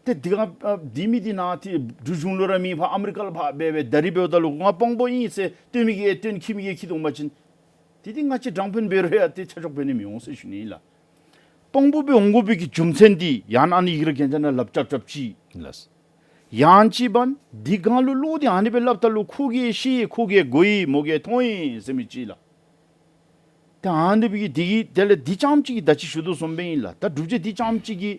ཏེ་འདི་ག་ཨ་འདི་མི་འདི་ནཱ་ཏེ་འབྲུག་གཞུང་ལུ་ར་མེད། ཕར་ཨ་མི་རི་ཀ་ལུ་ཕར་སྦེ་སྦེ་ད་རིས་འབདཝ་ད་ལུ་ང་དཔང་པོ་ཨིན་ཟེར་སྟོན་མི་གིས་ཨེ་སྟོན་འཁྱིད་མི་གིས་ཨེ་འཁྱིད་འོང་པ་ཅིན་ཏེ་འདི་ང་བཅས་དྲང་དཔོན་འབད་རུང་ཡང་ཏེ་ཆ་འཇོག་འབད་ནི་མི་འོང་ཟེར་ཞུ་ནི་ལགས། དཔང་པོ་སྦེ་འོང་དགོ་པའི་གི་རྒྱུ་མཚན་འདི་ཡང་ཨ་ནི་ཡི་གེ་རྒྱན་ཆ་ནང་སླབ་རྐྱབ་རྐྱབ་ཅིག། ལགས། ཡང་ཅིག་འབདན་འདི་སྒང་ལུ་བློ་འདི་ཨ་ནི་སྦེ་སླབ་ད་ལུ་ཁོ་གིས་ཤེས་ཁོ་གིས་གོ་ཡི་མོ་གིས་མཐོང་ཡི་ཟེར་མི་ཅིག་ལགས། ཏེ་ཨ་ནི་སྦེ་གི་འདི་གིས་དེ་ལས་འདི་རྐྱངམ་ཅིག་གིས་ད་ཅི་ཞུ་དོ་བཟུམ་སྦེ་ཨིན་ལགས། ད་སྒྲུབ་བྱེད་འདི་རྐྱངམ་ཅིག་གིས་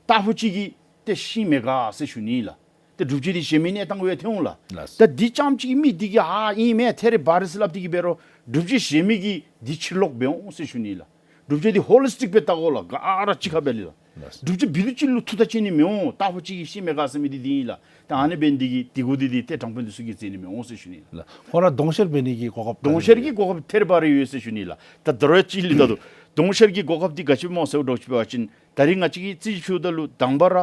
རྟག་བུ་ཅིག་གིས་ཏེ་ཤེས་མི་ག་ཟེར་ཞུ་ནི་ལགས། ཏེ་སྒྲུབ་བྱེད་འདི་གཞན་མི་གནས་སྟངས་ཡང་ཐོན་འོང་ལགས། ལགས། ད་འདི་རྐྱངམ་ཅིག་གིས་མི་འདི་གིས་ཨ་ཨིན་མས་ཐད་རི་བ་རི་ཟེར་སླབ་སྟེ་གི་འབད་རུང་སྒྲུབ་བྱེད་གཞན་མི་གིས་འདི་ཕྱིར་ལོག་འབད་འོང་ཟེར་ཞུ་ནི་ལགས། སྒྲུབ་བྱེད་འདི་ཧོ་ལི་སི་ཊིག་སྦེ་བལྟ་དགོ་ལགས། ག་ར་གཅིག་ཁར་འབད་ལས་ལགས། ལགས། སྒྲུབ་བྱེད་འབད་དོ་ཅིག་ལུ་ཐུགས་ཐག་བཅད་ནི་མི་འོང་། རྟག་བུ་ཅིག་གིས་ཤེས་མི་ག་ཟེར་མི་འདི་འདི་ཨིན་ལགས། ད་ཨ་ནི་འབད་ནི་འདི་གིས་དེ་གུ་འདི་འདི་ཏེ་དྲང་དཔོན་འདི་ཚུ་གིས་འཛེམ་ནི་མི་འོང་ཟེར་ཞུ་ནི་ལགས། ལགས། ཁོང་ར་དོགས་སེལ་འབད་ནི་གི་གོ་སྐབས་དོགས་སེལ་གྱི་གོ་སྐབས་ཐད་རི་བ་རི་ཡོད་ཟེར་ཞུ་ནི་ལགས། ད་ད་རུང་ཅིག་ལས་ད་དོ་དོགས་སེལ་གྱི་གོ་སྐབས་འདི་ག་ཅི་སྨོ་ཟེར་འདྲཝ་ཅིག་འབད་བ་ཅིན་ད་རིས་ང་བཅས་ཀྱིས་རྩིས་ཕུལཝ་ད་ལུ་དང་པ་ར་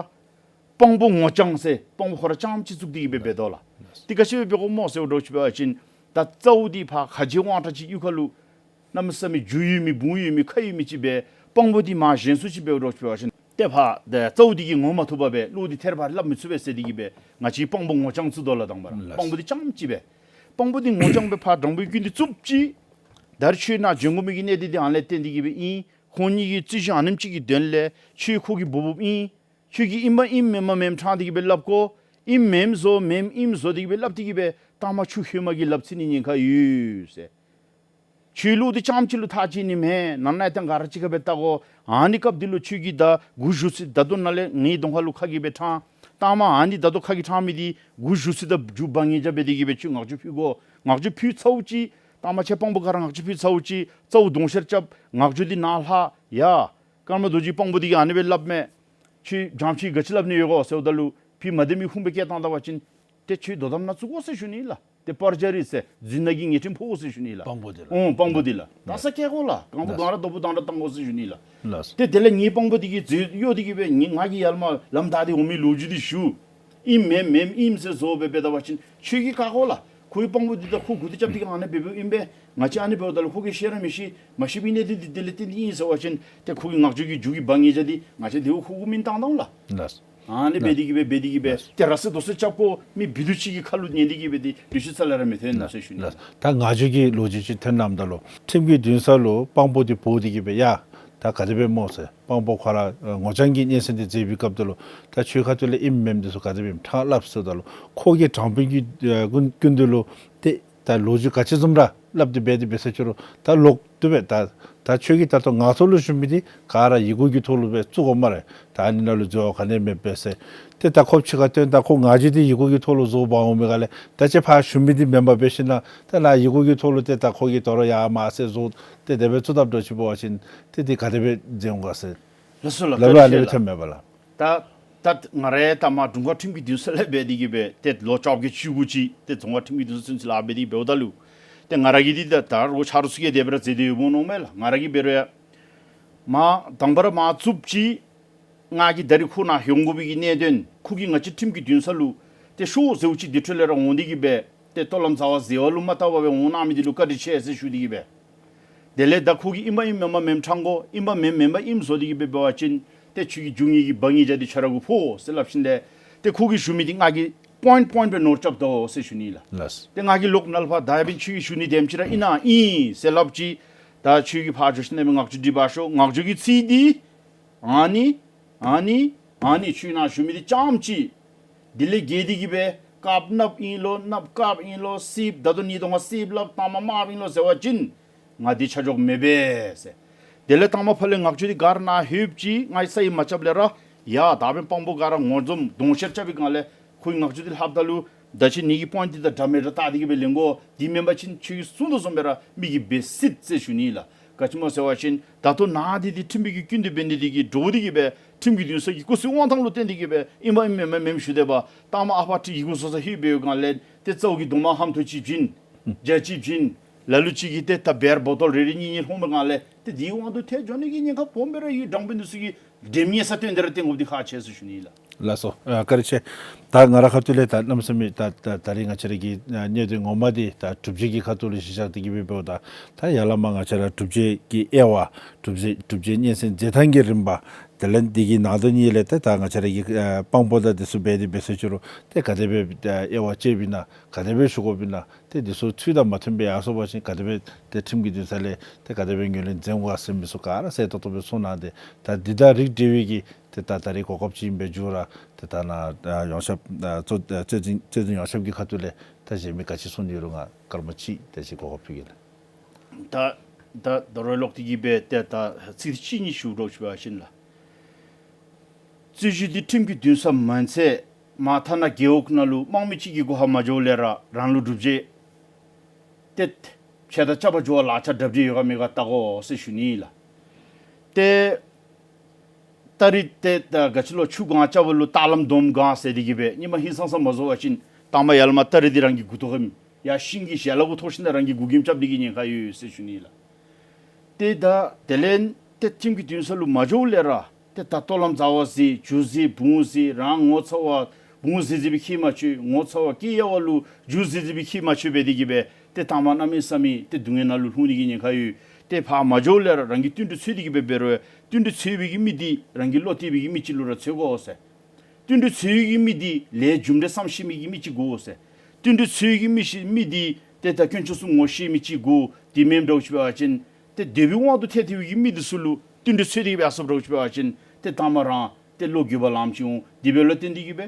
དཔང་པོ་ངོ་རྐྱང་ཟེར་དཔང་པོ་ཁོ་ར་རྐྱངམ་ཅིག་བཙུགས་ཏེ་གི་སྦེ་འབད་དོ་ལགས། འདི་ག་ཅི་སྦེ་འབད་དགོཔ་སྨོ་ཟེར་འདྲཝ་ཅིག་འབད་བ་ཅིན་ད་རྩ་བོ་འདི་ཕར་ཁ་རྗེ་དབང་དྲག་ཅིག་གཡུས་ཁ་ལུ་གནམ་མེད་ས་མེད་རྒྱུ་ཡོད་མི་འབུངས་ཡོད་མི་ཁ་ཡོད་མི་ཅིག་སྦེ་དཔང་པོ་འདི་མར་གཞན་སུ་ཅིག་འབད་འདྲཝ་ཅིག་འབད་བ་ཅིན་ཏེ་ཕར་ཏེ་རྩ་བོ་འདི་གིས་ངོ་མ་ཐུབ་པར་སྦེ་བློ་འདི་ཐད་རི་བ་རི་སླབ་མི་ཚུགས་པས་ཟེར་ཏེ་གི་སྦེ་ང་བཅས་དཔང་པོ་ངོ་རྐྱང་བཙུགས་དོ་ལགས། དང་པ་ར་ལགས། དཔང་པོ་འདི་རྐྱངམ་ཅིག་སྦེ་དཔང་པོ་འདི་ངོ་རྐྱང་སྦེ་ཕར་དྲང་དཔོན་བཀོད་དེ་བཙུགསཔ་ཅིག། ད་རིས་ཁྱོད་ནཱ་འབྱོན་དགོ་མི་གི་གནད་དོན་འདི་ཨ་ནི་ལས་བརྟེན་ཏེ་གི་སྦེ་ཨིན། ཁོང་གཉིས་ཀྱི་རྩོད་གཞི་ཨ་ནེམ་ཅིག་གི་དོན་ལས་ཁྱོད་ཁོ་གི་འབོ་འབོཝ་ཨིན། ཁྱོད་ཀྱིས་ཨིན་པ་ཨིནམ་མེན་པ་མེནམ་དྲང་སྟེ་གི་སྦེ་སླབ་དགོ། ཨིནམ་མེནམ་བཟོ་མེནམ་ཨིནམ་བཟོ་སྟེ་གི་སྦེ་སླབ་སྟེ་གི་སྦེ་ལྟ་མ་ཁྱོད་ཧེ་མ་གི་སླབ་ཚིག་ནི་ཉེན་ཁ་ཡོད་ཟེར། ཁྱོད་བློ་འདི་རྐྱངམ་ཅིག་ལུ་ཐག་བཅད་ནི་མེན། ནང་ན་ཡང་ག་ར་གཅིག་ཁར་སྦེ་བལྟ་དགོ། ཨ་ནི་སྐབས་འདི་ལུ་ཁྱོད་ཀྱིས་ད་མགུ་བཞུ་ཚིག་ད་ལྟོ་ནཱ་ལས་ངེའི་གདོང་ཁ་ལུ་ཁ་གིས་སྦེ་དྲང་། ལྟ་མ་ཨ་ནི་ད་ལྟོ་ཁ་གིས་དྲང་མི་འདི་མགུ་བཞུ་ཚིག་དང་མཇུག་བ་ངེ་ར་འབད་དེ་གི་སྦེ་ཁྱོད་ངག་བརྗོད་ཕུལ་དགོ། ངག་བརྗོད་ཕུལ་ཚརཝ་ཅིག་ལྟ་མ་ཁྱེད་དཔང་པོ་ག་ར་ངག་བརྗོད་ཕུལ་ཚརཝ་ཅིག་རྩ་བོ་དོགས་སེལ་རྐྱབ། ངག་བརྗོད་འདི་ནཱ་ལྷག། ཡ་ཀརྨ་རྡོ་རྗེ་དཔང་པོ་འདི་གིས་ཨ་ནི་སྦེ་སླབ་མས། ཁྱོད་སྦྱང་ཕྱི་ག་ཅི་སླབ་ནི་ཡོད་ག་ཟེརཝ་ད་ལུ་ཕར་མ་བདེན་མི་ཁུངས་སྦེ་བཀལ་བཏང་ད་པ་ཅིན་ཏེ་ཁྱོད་དོ་དམ་ནང་བཙུགས་དགོ་ཟེར་ཞུ་ནི་ལགས། ཏེ་པར་ཅ་རི་ཟེར་རྫུན་ནག་གི་ཉེས་ཁྲིམས་ཕོག་དགོ་ཟེར་ཞུ་ནི་ལགས། དཔང་པོ་འདི་ལགས། ཨོ་དཔང་པོ་འདི་ལགས། ལགས། ད་ས་བཀལ་དགོ་ལགས། གང་དུ་གང་ར་དོ་པོ་དང་ར་བཏང་དགོ་ཟེར་ཞུ་ནི་ལགས། ལགས། ཏེ་དེ་ལས་ངེའི་དཔང་པོ་འདི་གིས་རྫུན་གཡོ་སྟེ་གི་སྦེ་ངེ་ང་གིས་ཡར་ལས་མར་ལམ་བདའ་སྟེ་འོང་མི་ལོ་རྒྱུས་འདི་ཞུ། ཨིནམ་མེནམ་མེནམ་ཨིནམ་ཟེར་བཟོ་སྦེ་འབད་ད་པ་ཅིན་ཁྱོད་ཀྱིས་བཀག་དགོ་ལགས། ཁོ་གི་དཔང་པོ་འདི་ད་ཁོ་མགུ་ཏོ་རྐྱབ་སྟེ་གི་ཨ་ནི་སྦེ་འབདཝ་ཨིན་པས། ང་བཅས་ཨ་ནི་འབདཝ་ད་ལུ་ཁོ་གིས་ཤེས་ར་མི་ཤེས། མ་ཤེས་པའི་གནད་དོན་འདི་དེ་ལས་བརྟེན་ཏེ་ཨིན་ཟེར་བ་ཅིན་ཏེ་ཁོ་གི་ངག་བརྗོད་ཀྱི་མཇུག་གི་བ་ངེ་བྱ་འདི་ང་བཅས་དེ་ཁོ་གུ་མིང་བཏགས་བཏངམ་ལགས། ལགས། ཨ་ནི་སྦེ་འདི་གིས་སྦེ་འབད་དེ་གིས་སྦེ་ལགས། ཏེ་ར་སེ་རྡོ་སེ་རྐྱབ་དགོ་མི་བི་དུ་ཅིག་གི་ཁ་ལུ་ཉན་ཏེ་གིས་སྦེ་འདི་ལུས་ཤུལ་རྩ་ལས་ར་མི་ཐོན་ཟེར་ཞུ་ནི། ལགས། ད་ངག་བརྗོད་ཀྱི་ལོ་རྒྱུས་ཅིག་ཐོན་གནངམ་ད་ལུ་ཁྲིམས་ཀྱི་འདུན་ས་ལུ་དཔང་པོ་འདི་འབོ་སྟེ་གིས་སྦེ་ཡ་ད་ག་དེ་སྦེ་སྨོ་ཟེར། དཔང་པོ་ཁོ་ར་ངོ་རྐྱང་གི་སྙན་གསན་འདི་མཛད་པའི་སྐབས་དེ་ལུ་ད་ཁྱོད་ཁ་ཐུག་ལས་ཨིནམ་མེནམ་འདི་ཚུ་ག་དེ་སྦེ་ཨིནམ་ཕྲང་སླབ་ཟེརཝ་ད་ལུ་ཁོ་གིས་དྲང་དཔོན་གྱི་ཨ་སྐུ་མདུན་ལུ་ཏེ་ད་ལོ་རྒྱུས་ག་ཅི་བཟུམ་ར་སླབ་སྟེ་འབད་དེ་འབད་ཟེར་ཅི་རུང་ད་ལོག་སྟེ་སྦེ་ད་ད་ཁྱོད་ཀྱིས་ད་ལྟོ་ང་ཚུ་ལུ་ཞུ་མི་འདི་ག་ར་ཡི་གུ་གི་ཐོག་ལུ་སྦེ་བཙུགས་དགོ་སྨ་རེ། ད་ཨ་ནི་ནང་ལུ་འཛོལ་བ་ག་ནི་མེད་པས་ཟེར། ཏེ་ད་ཁོ་ཕྱི་ཁར་བཏོན་ད་ཁོ་ངག་བརྗོད་འདི་ཡི་གུ་གི་ཐོག་ལུ་བཟོ་འབག་འོང་མི་ག་ལས་ད་ཅི་ཕར་ཞུ་མི་འདི་མེན་པར་འབད་ཞིན་ན་ད་ནཱ་ཡི་གུ་གི་ཐོག་ལུ་ཏེ་ད་ཁོ་གིས་དོ་རུང་ཡར་མར་ཟེར་བཟོ་སྟེ་དེ་སྦེ་བཙུགས་དཔ་འདྲཝ་ཅིག་འབད་བ་ཅིན་ཏེ་འདི་ག་དེ་སྦེ་མཛད་འོང་ག་ཟེར། ལགས་སོ་ལགས། ལགས་ལགས། ཨ་ནི་སྦེ་ཐོན་མས་པ་ལགས། ད་ད་ང་ར་ད་མ་དྲུང་ཁག་ཁྲིམས་ཀྱི་འདུན་ས་ལས་འབད་དེ་གིས་སྦེ་ཏེ་ལོ་བཅོ་བརྒྱད་བཅུ་དགུ་ཅིག་ཏེ་རྫོང་ཁག་ཁྲིམས་ཀྱི་འདུན་ས་ཚུན་ཚོད་ལཱ་འབད་དེ་འབདཝ་ད་ལུ་ཏེ་ང་ར་གིས་འདི་ད་ད་རུང་ཆ་རོགས་ཚུ་གིས་དེ་སྦེ་ར་མཛད་དེ་ཡོདཔ་འོང་མས་ལགས། ང་ར་གིས་འབད་རུང་ཡང་མ་དང་པ་ར་མ་བཙུགསཔ་ཅིག་ང་གིས་ད་རིས་ཁོ་ནཱ་ཡོང་དགོ་པའི་གི་གནད་དོན་ཁོ་གིས་ང་བཅས་ཁྲིམས་ཀྱི་འདུན་ས་ལུ་ཏེ་ཤོག་ཟེརཝ་ཅིག་འདི་འཕྲོ་ལས་ར་འོང་སྟེ་གིས་སྦེ་ཏེ་ལྟོ་ལམ་བཟའ་བ་ཟེར་བ་ལུ་མ་བལྟ་བར་སྦེ་འོང་གནང་མི་འདི་ལུ་བཀའ་དྲིན་ཆེ་ཟེར་ཞུ་སྟེ་གིས་སྦེ། དེ་ལས་ད་ཁོ་གིས་ཨིན་པ་ཨིནམ་མེན་པ་ཕྲང་དགོ། ཨིན་པ་མེན་མེན་པ་ཨིནམ་བཟོ་སྟེ་གིས་སྦེ་འབད་བ་ཅིན་ཏེ་ཁྱོད་ཀྱི་མཇུག་གི་བ་ངེ་བྱ་འདི་ཁྱོད་ར་གུ་ཕོག་ཟེར་སླབ་ཞིནམ་ལས་ཏེ་ཁོ་གིས་ཞུ་མི་འདི་ང་གིས་པོའིནཊ་པོའིནཊ་སྦེ་ནོར་རྐྱབ་དོ་ཟེར་ཞུ་ནི་ལགས། ལགས། ཏེ་ང་གིས་ལོག་ནཱ་ལས་ཕར་ད་འབདན་ཁྱོད་ཀྱིས་ཞུ་ནི་དེམ་ཅིག་ར་ཨིན་ན་ཨིན་ཟེར་སླབ་ཅི། ད་ཁྱོད་ཀྱིས་ཕར་འགྱོ་ཞིནམ་ལས་ངག་བརྗོད་འདི་འབག་ཤོག། ངག་བརྗོད་ཀྱི་ཚིག་འདི་ཨ་ནི་ཨ་ནི་ཨ་ནི་ཁྱོད་ནཱ་ཞུ་མི་འདི་རྐྱངམ་ཅིག། དེ་ལས་བརྒལ་ཏེ་གིས་སྦེ་དཀརཔོ་གནགཔོ་ཨིན་ལོ་གནགཔོ་དཀརཔོ་ཨིན་ལོ་སེརཔོ་ད་ལྟོ་ནི་དོ་ཧ་སེརཔོ་སླབ་དང་པ་དམརཔོ་ཨིན་ལོ་ཟེར་བ་ཅིན་ང་འདི་ཆ་འཇོག་མི་འབད་ཟེར། དེ་ལས་དང་པ་ཕར་ལས་ངག་བརྗོད་འདི་ག་ར་ནཱ་ལྷོདཔ་ཅིག་ང་གིས་ས་ཡིག་མ་རྐྱབ་ལས་ར་ཡ་ད་འབདན་དཔང་པོ་ག་ར་ངོ་འཛོམས་གདོང་བཤེར་རྐྱབ་པའི་སྒང་ལས་ཁོ་གིས་ངག་བརྗོད་འདི་ལྷབ་ད་ལུ་ད་ཅི་ནི་གི་པོའིནཊ་འདི་དང་འདྲ་མེན་འདྲ་བལྟ་སྟེ་གིས་སྦེ་ལེན་དགོ། དེ་མེན་པ་ཅིན་ཁྱོད་ཀྱིས་གསུངས་དོ་བཟུམ་སྦེ་ར་མི་གིས་འབད་སྲིད་ཟེར་ཞུ་ནི་ལགས། ག་ཅི་སྨོ་ཟེར་བ་ཅིན་ད་ལྟོ་ནཱ་འདི་འདི་ཁྲིམས་པའི་གི་སྐུ་མདུན་འབད་ནི་འདི་གིས་འདྲོག་སྟེ་གིས་སྦེ་ཁྲིམས་ཀྱི་འདུན་ས་གི་སྐུ་ཚེ་དབང་ཐང་ལུ་བརྟེན་ཏེ་གིས་སྦེ་ཨིན་པ་ཨིནམ་མེན་མེནམ་ཞུ་དེས་པ། ལྟག་མ་ཨ་ཕར་ཁྲིམས་ཡི་གུ་བཟོ་ས་ལྷོད་པའི་སྒང་ལས་ཏེ་ཙོག་གི་རྡོག་མ་ཧམ་ཐོག་ཅིག་བྱིན་ཇ་ཅིག་བྱིན་ལ་ལུ་ཅིག་གིས་ཏེ་ད་བེར་བོ་ཊོལ་རེ་རེ་གཉིས་གཉིས་ལྷོངམ་སྒང་ལས་ཏེ་དེའི་དབང་དུ་ཐལ་འགྱོ་ནི་གི་ཉེན་ཁ་སྦོམ་སྦེ་ར་ཡོད། དྲང་དཔོན་འདི་ཚུ་གིས་འདྲེམ་ཉེས་ས་སྟོན་ཏེ་ར་བསྟན་དགོཔ་འདི་ཁག་ཆེ་ཟེར་ཞུ་ནི་ལགས། ལགས་སོ། ཨ་བཀའ་དྲིན་ཆེ། ད་ང་ར་ཁ་ཐུག་ལས་ད་གནམ་མེད་ས་མེད་ད་ད་ད་རིས་ང་བཅས་ར་གི་ཨ་གནད་དོན་ངོ་མ་འདི་ད་སྒྲུབ་བྱེད་ཀྱི་ཁ་ཐུག་ལུ་གཞི་བཞག་སྟེ་གིས་སྦེ་འབདཝ་ད་ད་ཡར་ལས་མར་ང་བཅས་ར་སྒྲུབ་བྱེད་ཀྱི་དབྱེ་བ་སྒྲུབ་བྱེད་སྒྲུབ་བྱེད་སྙན་གསན་མཛད་ཐངས་ཀྱི་རིམ་པ་དེ་ལས་འདི་གི་ནང་དོན་གཉིས་ལས་ཏེ་ད་ང་བཅས་ར་གི་ཨ་དཔང་པོ་དང་འདི་ཚུ་འབད་དེ་འབད་ཟེར་ཅི་རུང་ཏེ་ག་དེ་སྦེ་ཨ་དབྱེ་བ་ཕྱེ་བའི་ནང་ག་དེ་སྦེ་ཞུ་དགོཔ་ཨིན་ན། ཏེ་འདི་ཚུ་ཚུལ་དང་མ་མཐུན་པར་ཡར་སོང་པ་ཅིན་ག་དེ་སྦེ་ཏེ་ཁྲིམས་ཀྱི་འདུན་ས་ལས་ཏེ་ག་དེ་སྦེ་ངོས་ལེན་མཛད་འོང་ག་ཟེར་མི་ཚུ་ག་ར་གསལ་ཏོག་ཏོ་སྦེ་གསུངས་གནང་སྟེ། ད་འདི་དང་རིགས་འབྲེལ་བའི་གི་ཏེ་ད་ད་རིས་གོ་སྐབས་ཅིག་ཨིན་པའི་བརྒྱུད་ར་ཏེ་ད་ནཱ་ཨ་ཡོངས་ཁྱབ་ཨ་གཙོ་ཨ་གཙོ་འཛིན་གཙོ་འཛིན་ཡོངས་ཁྱབ་ཀྱི་ཁ་ཐུག་ལས་ད་གཞན་མི་ག་ཅི་གསུང་ནི་ཡོད་རུང་ང་སྐར་མ་གཅིག་དེ་ཅིག་གོ་སྐབས་ཕུལ་གེ་ལགས། ད་ད་ད་རུང་ལོག་སྟེ་གིས་སྦེ་ཏེ་ད་ཚིག་གཅིག་གཉིས་ཞུ་རོགས་ཞུ་བ་ཅིན་ལགས། རྩོད་གཞི་འདི་ཁྲིམས་ཀྱི་འདུན་ས་མ་ཚད་མར་ཐ་ན་རྒེད་འོག་ནང་ལུ་དམག་མི་གཅིག་གི་སྒོ་ཁར་མ་འགྱོཝ་ལས་ར་རང་ལུ་སྒྲུབ་བྱེད་ཏེ་ཁྱེད་དང་རྐྱབ་པར་འགྱོ་བར་ལག་ཆ་འདྲ་འདྲ་ཡོད་ག་མེད་ག་བལྟ་དགོ་ཟེར་ཞུ་ནི་ལགས། ཏེ་སྟ་རེ་ཏེ་ད་ག་ཅི་ལོ་ཆུ་སྒང་རྐྱབ་པ་ལུ་སྟག་ལམ་འདོམ་སྒང་ཟེར་ཏེ་གིས་སྦེ་ཉི་མ་ཧིང་སངས་ས་མ་བཟོ་བ་ཅིན་དང་པ་ཡར་ལས་མར་སྟ་རེ་འདི་རང་གི་མགུ་ཏོ་ཁར་ཡར་ཤིང་གི་ཞལ་ལག་གུ་ཐོགས་ཞིནམ་ལས་རང་གི་མགུ་སྐྱེམས་རྐྱབ་ནི་གི་ཉེན་ཁ་ཡོད་ཟེར་ཞུ་ནི་ལགས། ཏེ་ད་དེ་ལས་ཏེ་ཁྲིམས་ཀྱི་འདུན་ས་ལུ་མ་འགྱོཝ་ལས་ར་ཏེ་ད་ལྟོ་ལམ་བཟའ་བ་ཟེར་རྒྱུ་ཟེར་བུང་ཟེར་རང་ངོ་ཚ་བ་བུང་ཟེར་ཟེར་སྦེ་ཁྱད་མ་ཆོད། ངོ་ཚ་བ་སྐྱེ་ཡ་བ་ལུ་རྒྱུ་ཟེར་ཟེར་སྦེ་ཁྱད་མ་ཆོད་འབད་དེ་གིས་སྦེ་ཏེ་དང་པ་གནམ་མེད་ས་མེད་ཏེ་སྡུག་བསྔལ་ནང་ལུ་ལྷུང་ནི་གི་ཉེན་ཁ་ཡོད། ཏེ་ཕར་མ་འགྱོཝ་ལས་ར་རང་གིས་བསྟུན་གྲོས་འཚོལ་ཏེ་གིས་སྦེ་འབད་རུང་བསྟུན་གྲོས་འཚོལ་བའི་གི་མི་འདི་རང་གི་བློ་གཏད་པའི་གི་མི་ཅིག་ལུ་ར་འཚོལ་དགོ་ཟེར། བསྟུན་གྲོས་འཚོལ་བའི་གི་མི་འདི་ལས་རྒྱུ་འབྲས་བསམ་ཤེས་མི་གི་མི་ཅིག་དགོ་ཟེར། བསྟུན་གྲོས་འཚོལ་བའི་གི་མི་ཤེས་མི་འདི་ཏེ་ད་དཀོན་མཆོག་གསུམ་ངོ་ཤེས་མི་ཅིག་དགོ། དེ་མེནམ་འདྲཝ་ཅིག་འབད་བ་ཅིན་ཏེ་འདོད་པའི་དབང་དུ་ཐལ་ཐལ་བའི་གི་མི་འདི་ཚུ་ལུ་བསྟུན་གྲོས་འཚོལ་ཏེ་གིས་སྦེ་ཡར་སོངམ་འདྲཝ་ཅིག་འབད་བ་ཅིན་ཏེ་དང་པ་རང་ཏེ་བློ་འགྱོད་པ་ལངམ་ཅིག་འོང་། དེ་འབདཝ་ལས་བརྟེན་ཏེ་གིས་སྦེ་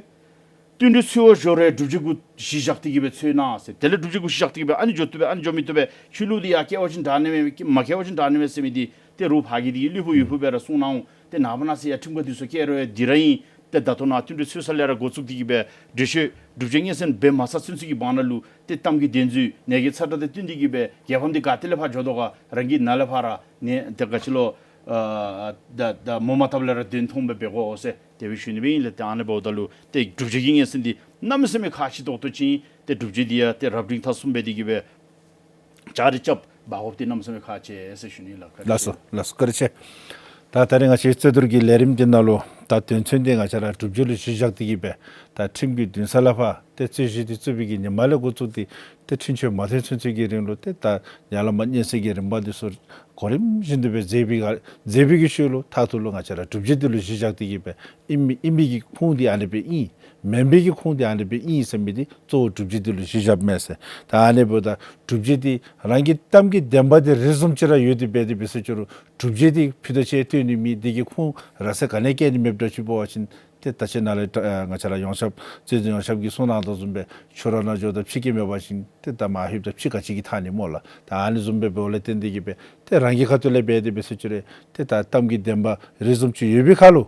བསྟུན་གྲོས་འཚོལ་བར་འགྱོ་རུང་སྒྲུབ་བྱེད་གུ་གཞི་བཞག་སྟེ་གིས་སྦེ་འཚོལ་གནང་ཟེར། དེ་ལས་སྒྲུབ་བྱེད་གུ་གཞི་བཞག་སྟེ་གིས་སྦེ་ཨ་ནི་འགྱོ་བཏུབ་པས་ཨ་ནི་འགྱོ་མི་བཏུབ་པས་ཁྱོད་ལུ་འདི་ཡར་སྐྱེལ་བ་ཅིན་དྲག་ནི་མས་མ་སྐྱེལ་བ་ཅིན་དྲག་ནི་མས་ཟེར་མི་འདི་ཏེ་རོགས་ཕར་གྱི་འདི་གིས་ལུས་པོ་ཡོད་པོ་སྦེ་ར་གསུང་གནང་འོང་། ཏེ་ནངས་པ་གནངས་ཚེ་ཡར་ཁྲིམས་ཁང་འདི་ཚུ་བསྐྱལ་རུང་ཡང་འདི་ར་ཨིན། ཏེ་ད་ལྟོ་ནཱ་བསྟུན་གྲོས་འཚོལ་ས་ལས་ར་འགོ་བཙུགས་ཏེ་གིས་སྦེ་འགྲེལ་བཤད་སྒྲུབ་བྱེད་སྙན་གསན་འབད་མ་ཚར་ཚུན་ཚོད་ཀྱི་བར་ན་ལུ་ཏེ་གཏམ་གྱི་བདེན་རྫུན་ནད་ཀྱི་ཚ་དྲག་དང་བསྟུན་ཏེ་གིས་སྦེ་རྒྱལ་ཕམ་འདི་ག་ཏེ་ལས་ཕར་འགྱོ་དོ་ག་རང་གིས་ནཱ་ལས་ཕར་ར་ནི་ཏེ་ག་ཅི་ལོ་ཨ་ད་ད་མོ་མ་བཏབ་ལས་ར་དོན་མཐོང་སྦེ་འབད་དགོ་ཟེར་དེ་སྦེ་ཞུ་ནི་སྦེ་ཨིན་ལགས། ཏེ་ཨ་ནི་འབདཝ་ད་ལུ་ཏེ་སྒྲུབ་བྱེད་ཀྱི་སྙན་གསན་འདི་གནམ་མེད་ས་མེད་ཁག་ཆེ་ཏོག་ཏོ་ཅིག་ཨིན། ཏེ་སྒྲུབ་བྱེད་འདི་ཡང་ཏེ་རབ་འབྲིང་ཐ་གསུམ་སྦེ་འདི་གིས་སྦེ་བཅའ་རིས་རྐྱབ་འབག་དགོཔ་འདི་གནམ་མེད་ས་མེད་ཁག་ཆེ་ཟེར་ཞུ་ནི་ལགས། ལགས་སོ་ལགས་སོ་བཀའ་དྲིན་ཆེ། ད་ད་རིས་ང་བཅས་རྩོད་བསྡུར་གྱི་ལས་རིམ་འདི་ནང་ལུ་ ད་དོན་ཚན་འདི་ང་བཅས་ར་གྲུབ་འབྲས་ལུ་གཞི་བཞག་སྟེ་གིས་སྦེ་ད་ཁྲིམས་ཀྱི་འདུན་ས་ལས་ཕར་ཏེ་རྩོད་གཞི་འདི་རྩོད་པའི་གི་ཉིནམ་ལས་འགོ་བཙུགས་ཏེ་ཏེ་འཁྲུན་ཆོད་མ་ཐོན་ཚུན་ཚོད་ཀྱི་རིང་ལུ་ཏེ་ད་ཡར་ལས་མར་སྙན་སེང་གི་རིམ་པ་འདི་ཚུ་གོ་རིམ་བཞིན་དུ་སྦེ་མཛད་པའི་ག་མཛད་པའི་གི་ཤུལ་ལུ་མཐའ་མཇུག་ལུ་ང་བཅས་ར་གྲུབ་འབྲས་འདི་ལུ་གཞི་བཞག་སྟེ་གིས་སྦེ་ཨིན་མི་ཨིན་པའི་གི་ཁུངས་འདི་ཨ་ནི་སྦེ་ཨིན། མེན་པའི་གི་ཁུངས་འདི་ཨ་ནི་སྦེ་ཨིན་ཟེར་མི་འདི་གཙོ་བོ་གྲུབ་འབྲས་འདི་ལུ་གཞི་བཞགཔ་མས་ཟེར། ད་ཨ་ནི་འབདཝ་ད་གྲུབ་འབྲས་འདི་རང་གི་གཏམ་གྱི་བདེན་པ་འདི་རི་བཟུམ་ཅིག་ར་ཡོད་དེ་འབད་དེ་འབད་ཟེར་ཅི་རུང་གྲུབ་འབྲས་འདི་ཕུད་རྡོག་ཅིག་སྟོན་ནི་མེད། འདི་གི་ཁུངས་ར་ས་ག་ནི་བཀལ་ནི་མེདཔ་འདྲཝ་ཅིག་འབད་བ་ཅིན་ཏེ་ད་ཅི་ནཱ་ལས་ཨ་ང་བཅས་ར་ཡོངས་ཁྱབ་རྩོད་འཛིན་ཡོངས་ཁྱབ་ཀྱིས་གསུང་གནང་དོ་བཟུམ་སྦེ་ཆུ་ར་ནང་འགྱོཝ་ད་ཕྱེ་སྐྱེས་མེད་པ་ཅིན་ཏེ་ད་མར་ལྷོདཔ་ད་ཕྱེ་ག་ཅི་གིས་འཐག་ནི་སྨོ་ལགས། ད་ཨ་ནི་བཟུམ་སྦེ་འབདཝ་ལས་བརྟེན་ཏེ་གིས་སྦེ་ཏེ་རང་གི་ཁ་ཐུག་ལས་འབད་དེ་འབད་ཟེར་ཅི་རུང་ཏེ་ད་གཏམ་གྱི་བདེན་པ་རི་བཟུམ་ཅིག་ཡོད་པའི་ཁར་ལུ་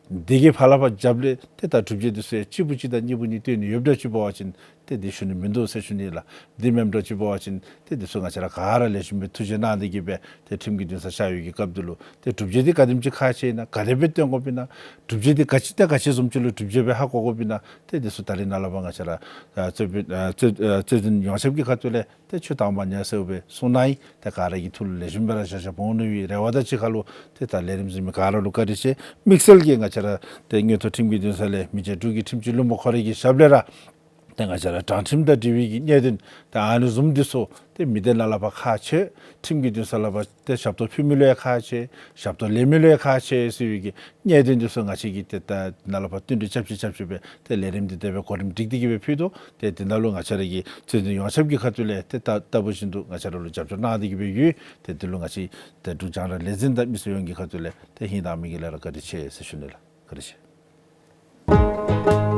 འདི་གི་ཕར་ལས་ཕར་རྒྱབ་ལས་ཏེ་ད་གྲུབ་འབྲས་འདི་ཚུ་ཡང་གཅིག་པུ་གཅིག་དང་གཉིས་པུ་གཉིས་སྟོན་ནི་ཡོདཔ་འདྲཝ་ཅིག་འབད་བ་ཅིན་ཏེ་འདི་ཞུ་ནི་མིན་འདུག་ཟེར་ཞུ་ནི་ལགས། འདི་མེནམ་འདྲཝ་ཅིག་འབད་བ་ཅིན་ཏེ་འདི་ཚུ་ང་བཅས་ར་ག་ར་ལེགས་ཤོམ་སྦེ་ཐུགས་རྗེ་གནང་སྟེ་གིས་སྦེ་ཏེ་ཁྲིམས་ཀྱི་འདུན་ས་བཅར་བའི་གི་སྐབས་འདི་ལུ་ཏེ་གྲུབ་འབྲས་འདི་ག་དེམ་ཅིག་ཁག་ཆེ་ཨིན་ན་ག་དེ་སྦེ་སྟོན་དགོཔ་ཨིན་ན་གྲུབ་འབྲས་འདི་ག་ཅི་དང་ག་ཅི་བཟུམ་ཅིག་ལུ་གྲུབ་འབྲས་སྦེ་ཧ་གོ་དགོཔ་ཨིན་ན་ཏེ་འདི་ཚུ་ད་རིས་ནཱ་ལས་ཕར་ང་བཅས་ར་ཨ་རྩོད་པའི་ཨ་རྩོད་ཨ་རྩོད་འཛིན་ཡོངས་ཁྱབ་ཀྱི་ཁ་ཐུག་ལས་ཏེ་ཆོས་དང་པ་ཉམས་སུ་སྦེ་གསུང་གནང་ཡི། ཏེ་ག་ར་གིས་ཐུགས་ལུ་ལེགས་ཤོམ་སྦེ་ར་བཞག་བཞགཔ་འོང་ནི་ཡོད་རེ་བ་དང་གཅིག་ཁར་ལུ་ཏེ་ད་ལས་རིམ་གཟིགས་མི་ག་ར་ལུ་བཀའ་དྲིན་ཆེ། དམིགས་བསལ་གྱིས་ང་བཅས་ར་ཏེ་མངོན་མཐོ་ཁྲིམས་ཀྱི་འདུན་ས་ལས་མི་རྗེ་འབྲུག་གི་ཁྲིམས་སྤྱི་བློན་པོ་ཁོ་རའི་གི་ཞབས་ལས་ར་ཏེ་ང་བཅས་ར་དྲང་ཁྲིམས་དང་འབྲེལ་བའི་གི་གནད་དོན་ཏེ་ཨ་ནི་བཟུམ་འདི་ཚུ་ཏེ་མི་སྡེ་ནང་ལས་ཕར་ཁག་ཆེ། ཁྲིམས་ཀྱི་འདུན་ས་ལས་ཕར་ཏེ་ཞབས་ཏོག་ཕུལ་མི་ལུ་ཡང་ཁག་ཆེ། ཞབས་ཏོག་ལེན་མི་ལུ་ཡང་ཁག་ཆེ་ཟེར་བའི་གི་གནད་དོན་འདི་ཚུ་ང་བཅས་ཀྱིས་ཏེ་ད་ནཱ་ལས་ཕར་བསྟུན་གྲོས་རྐྱབ་ཅི་རྐྱབ་ཅི་སྦེ་ཏེ་ལས་རིམ་འདི་དེ་སྦེ་གོ་རིམ་སྒྲིག་སྟེ་གིས་སྦེ་ཕུལ་དོ། ཏེ་དེ་ནང་ལུ་ང་བཅས་ར་གི་རྩོད་འཛིན་ཡོངས་ཁྱབ་ཀྱི་ཁ་ཐུག་ལས་ཏེ་ད་ལྟ་བུ་བཞིན་དུ་ང་བཅས་ར་ལུ་རྒྱབ་སྐྱོར་གནང་སྟེ་གིས་སྦེ་ཡོད། ཏེ་འདི་ལུ་ང་བཅས་ཏེ་འབྲུག་རྒྱང་བསྒྲགས་ལས་འཛིན་དང་མི་སེར་ཡོངས་ཀྱི་ཁ་ཐུག་ལས་ཏེ་ཧིང་དང་མིག་གི་ལས་ར་བཀའ་དྲིན་ཆེ་ཟེར་ཞུ་ནི་ལགས། བཀའ་དྲིན་ཆེ།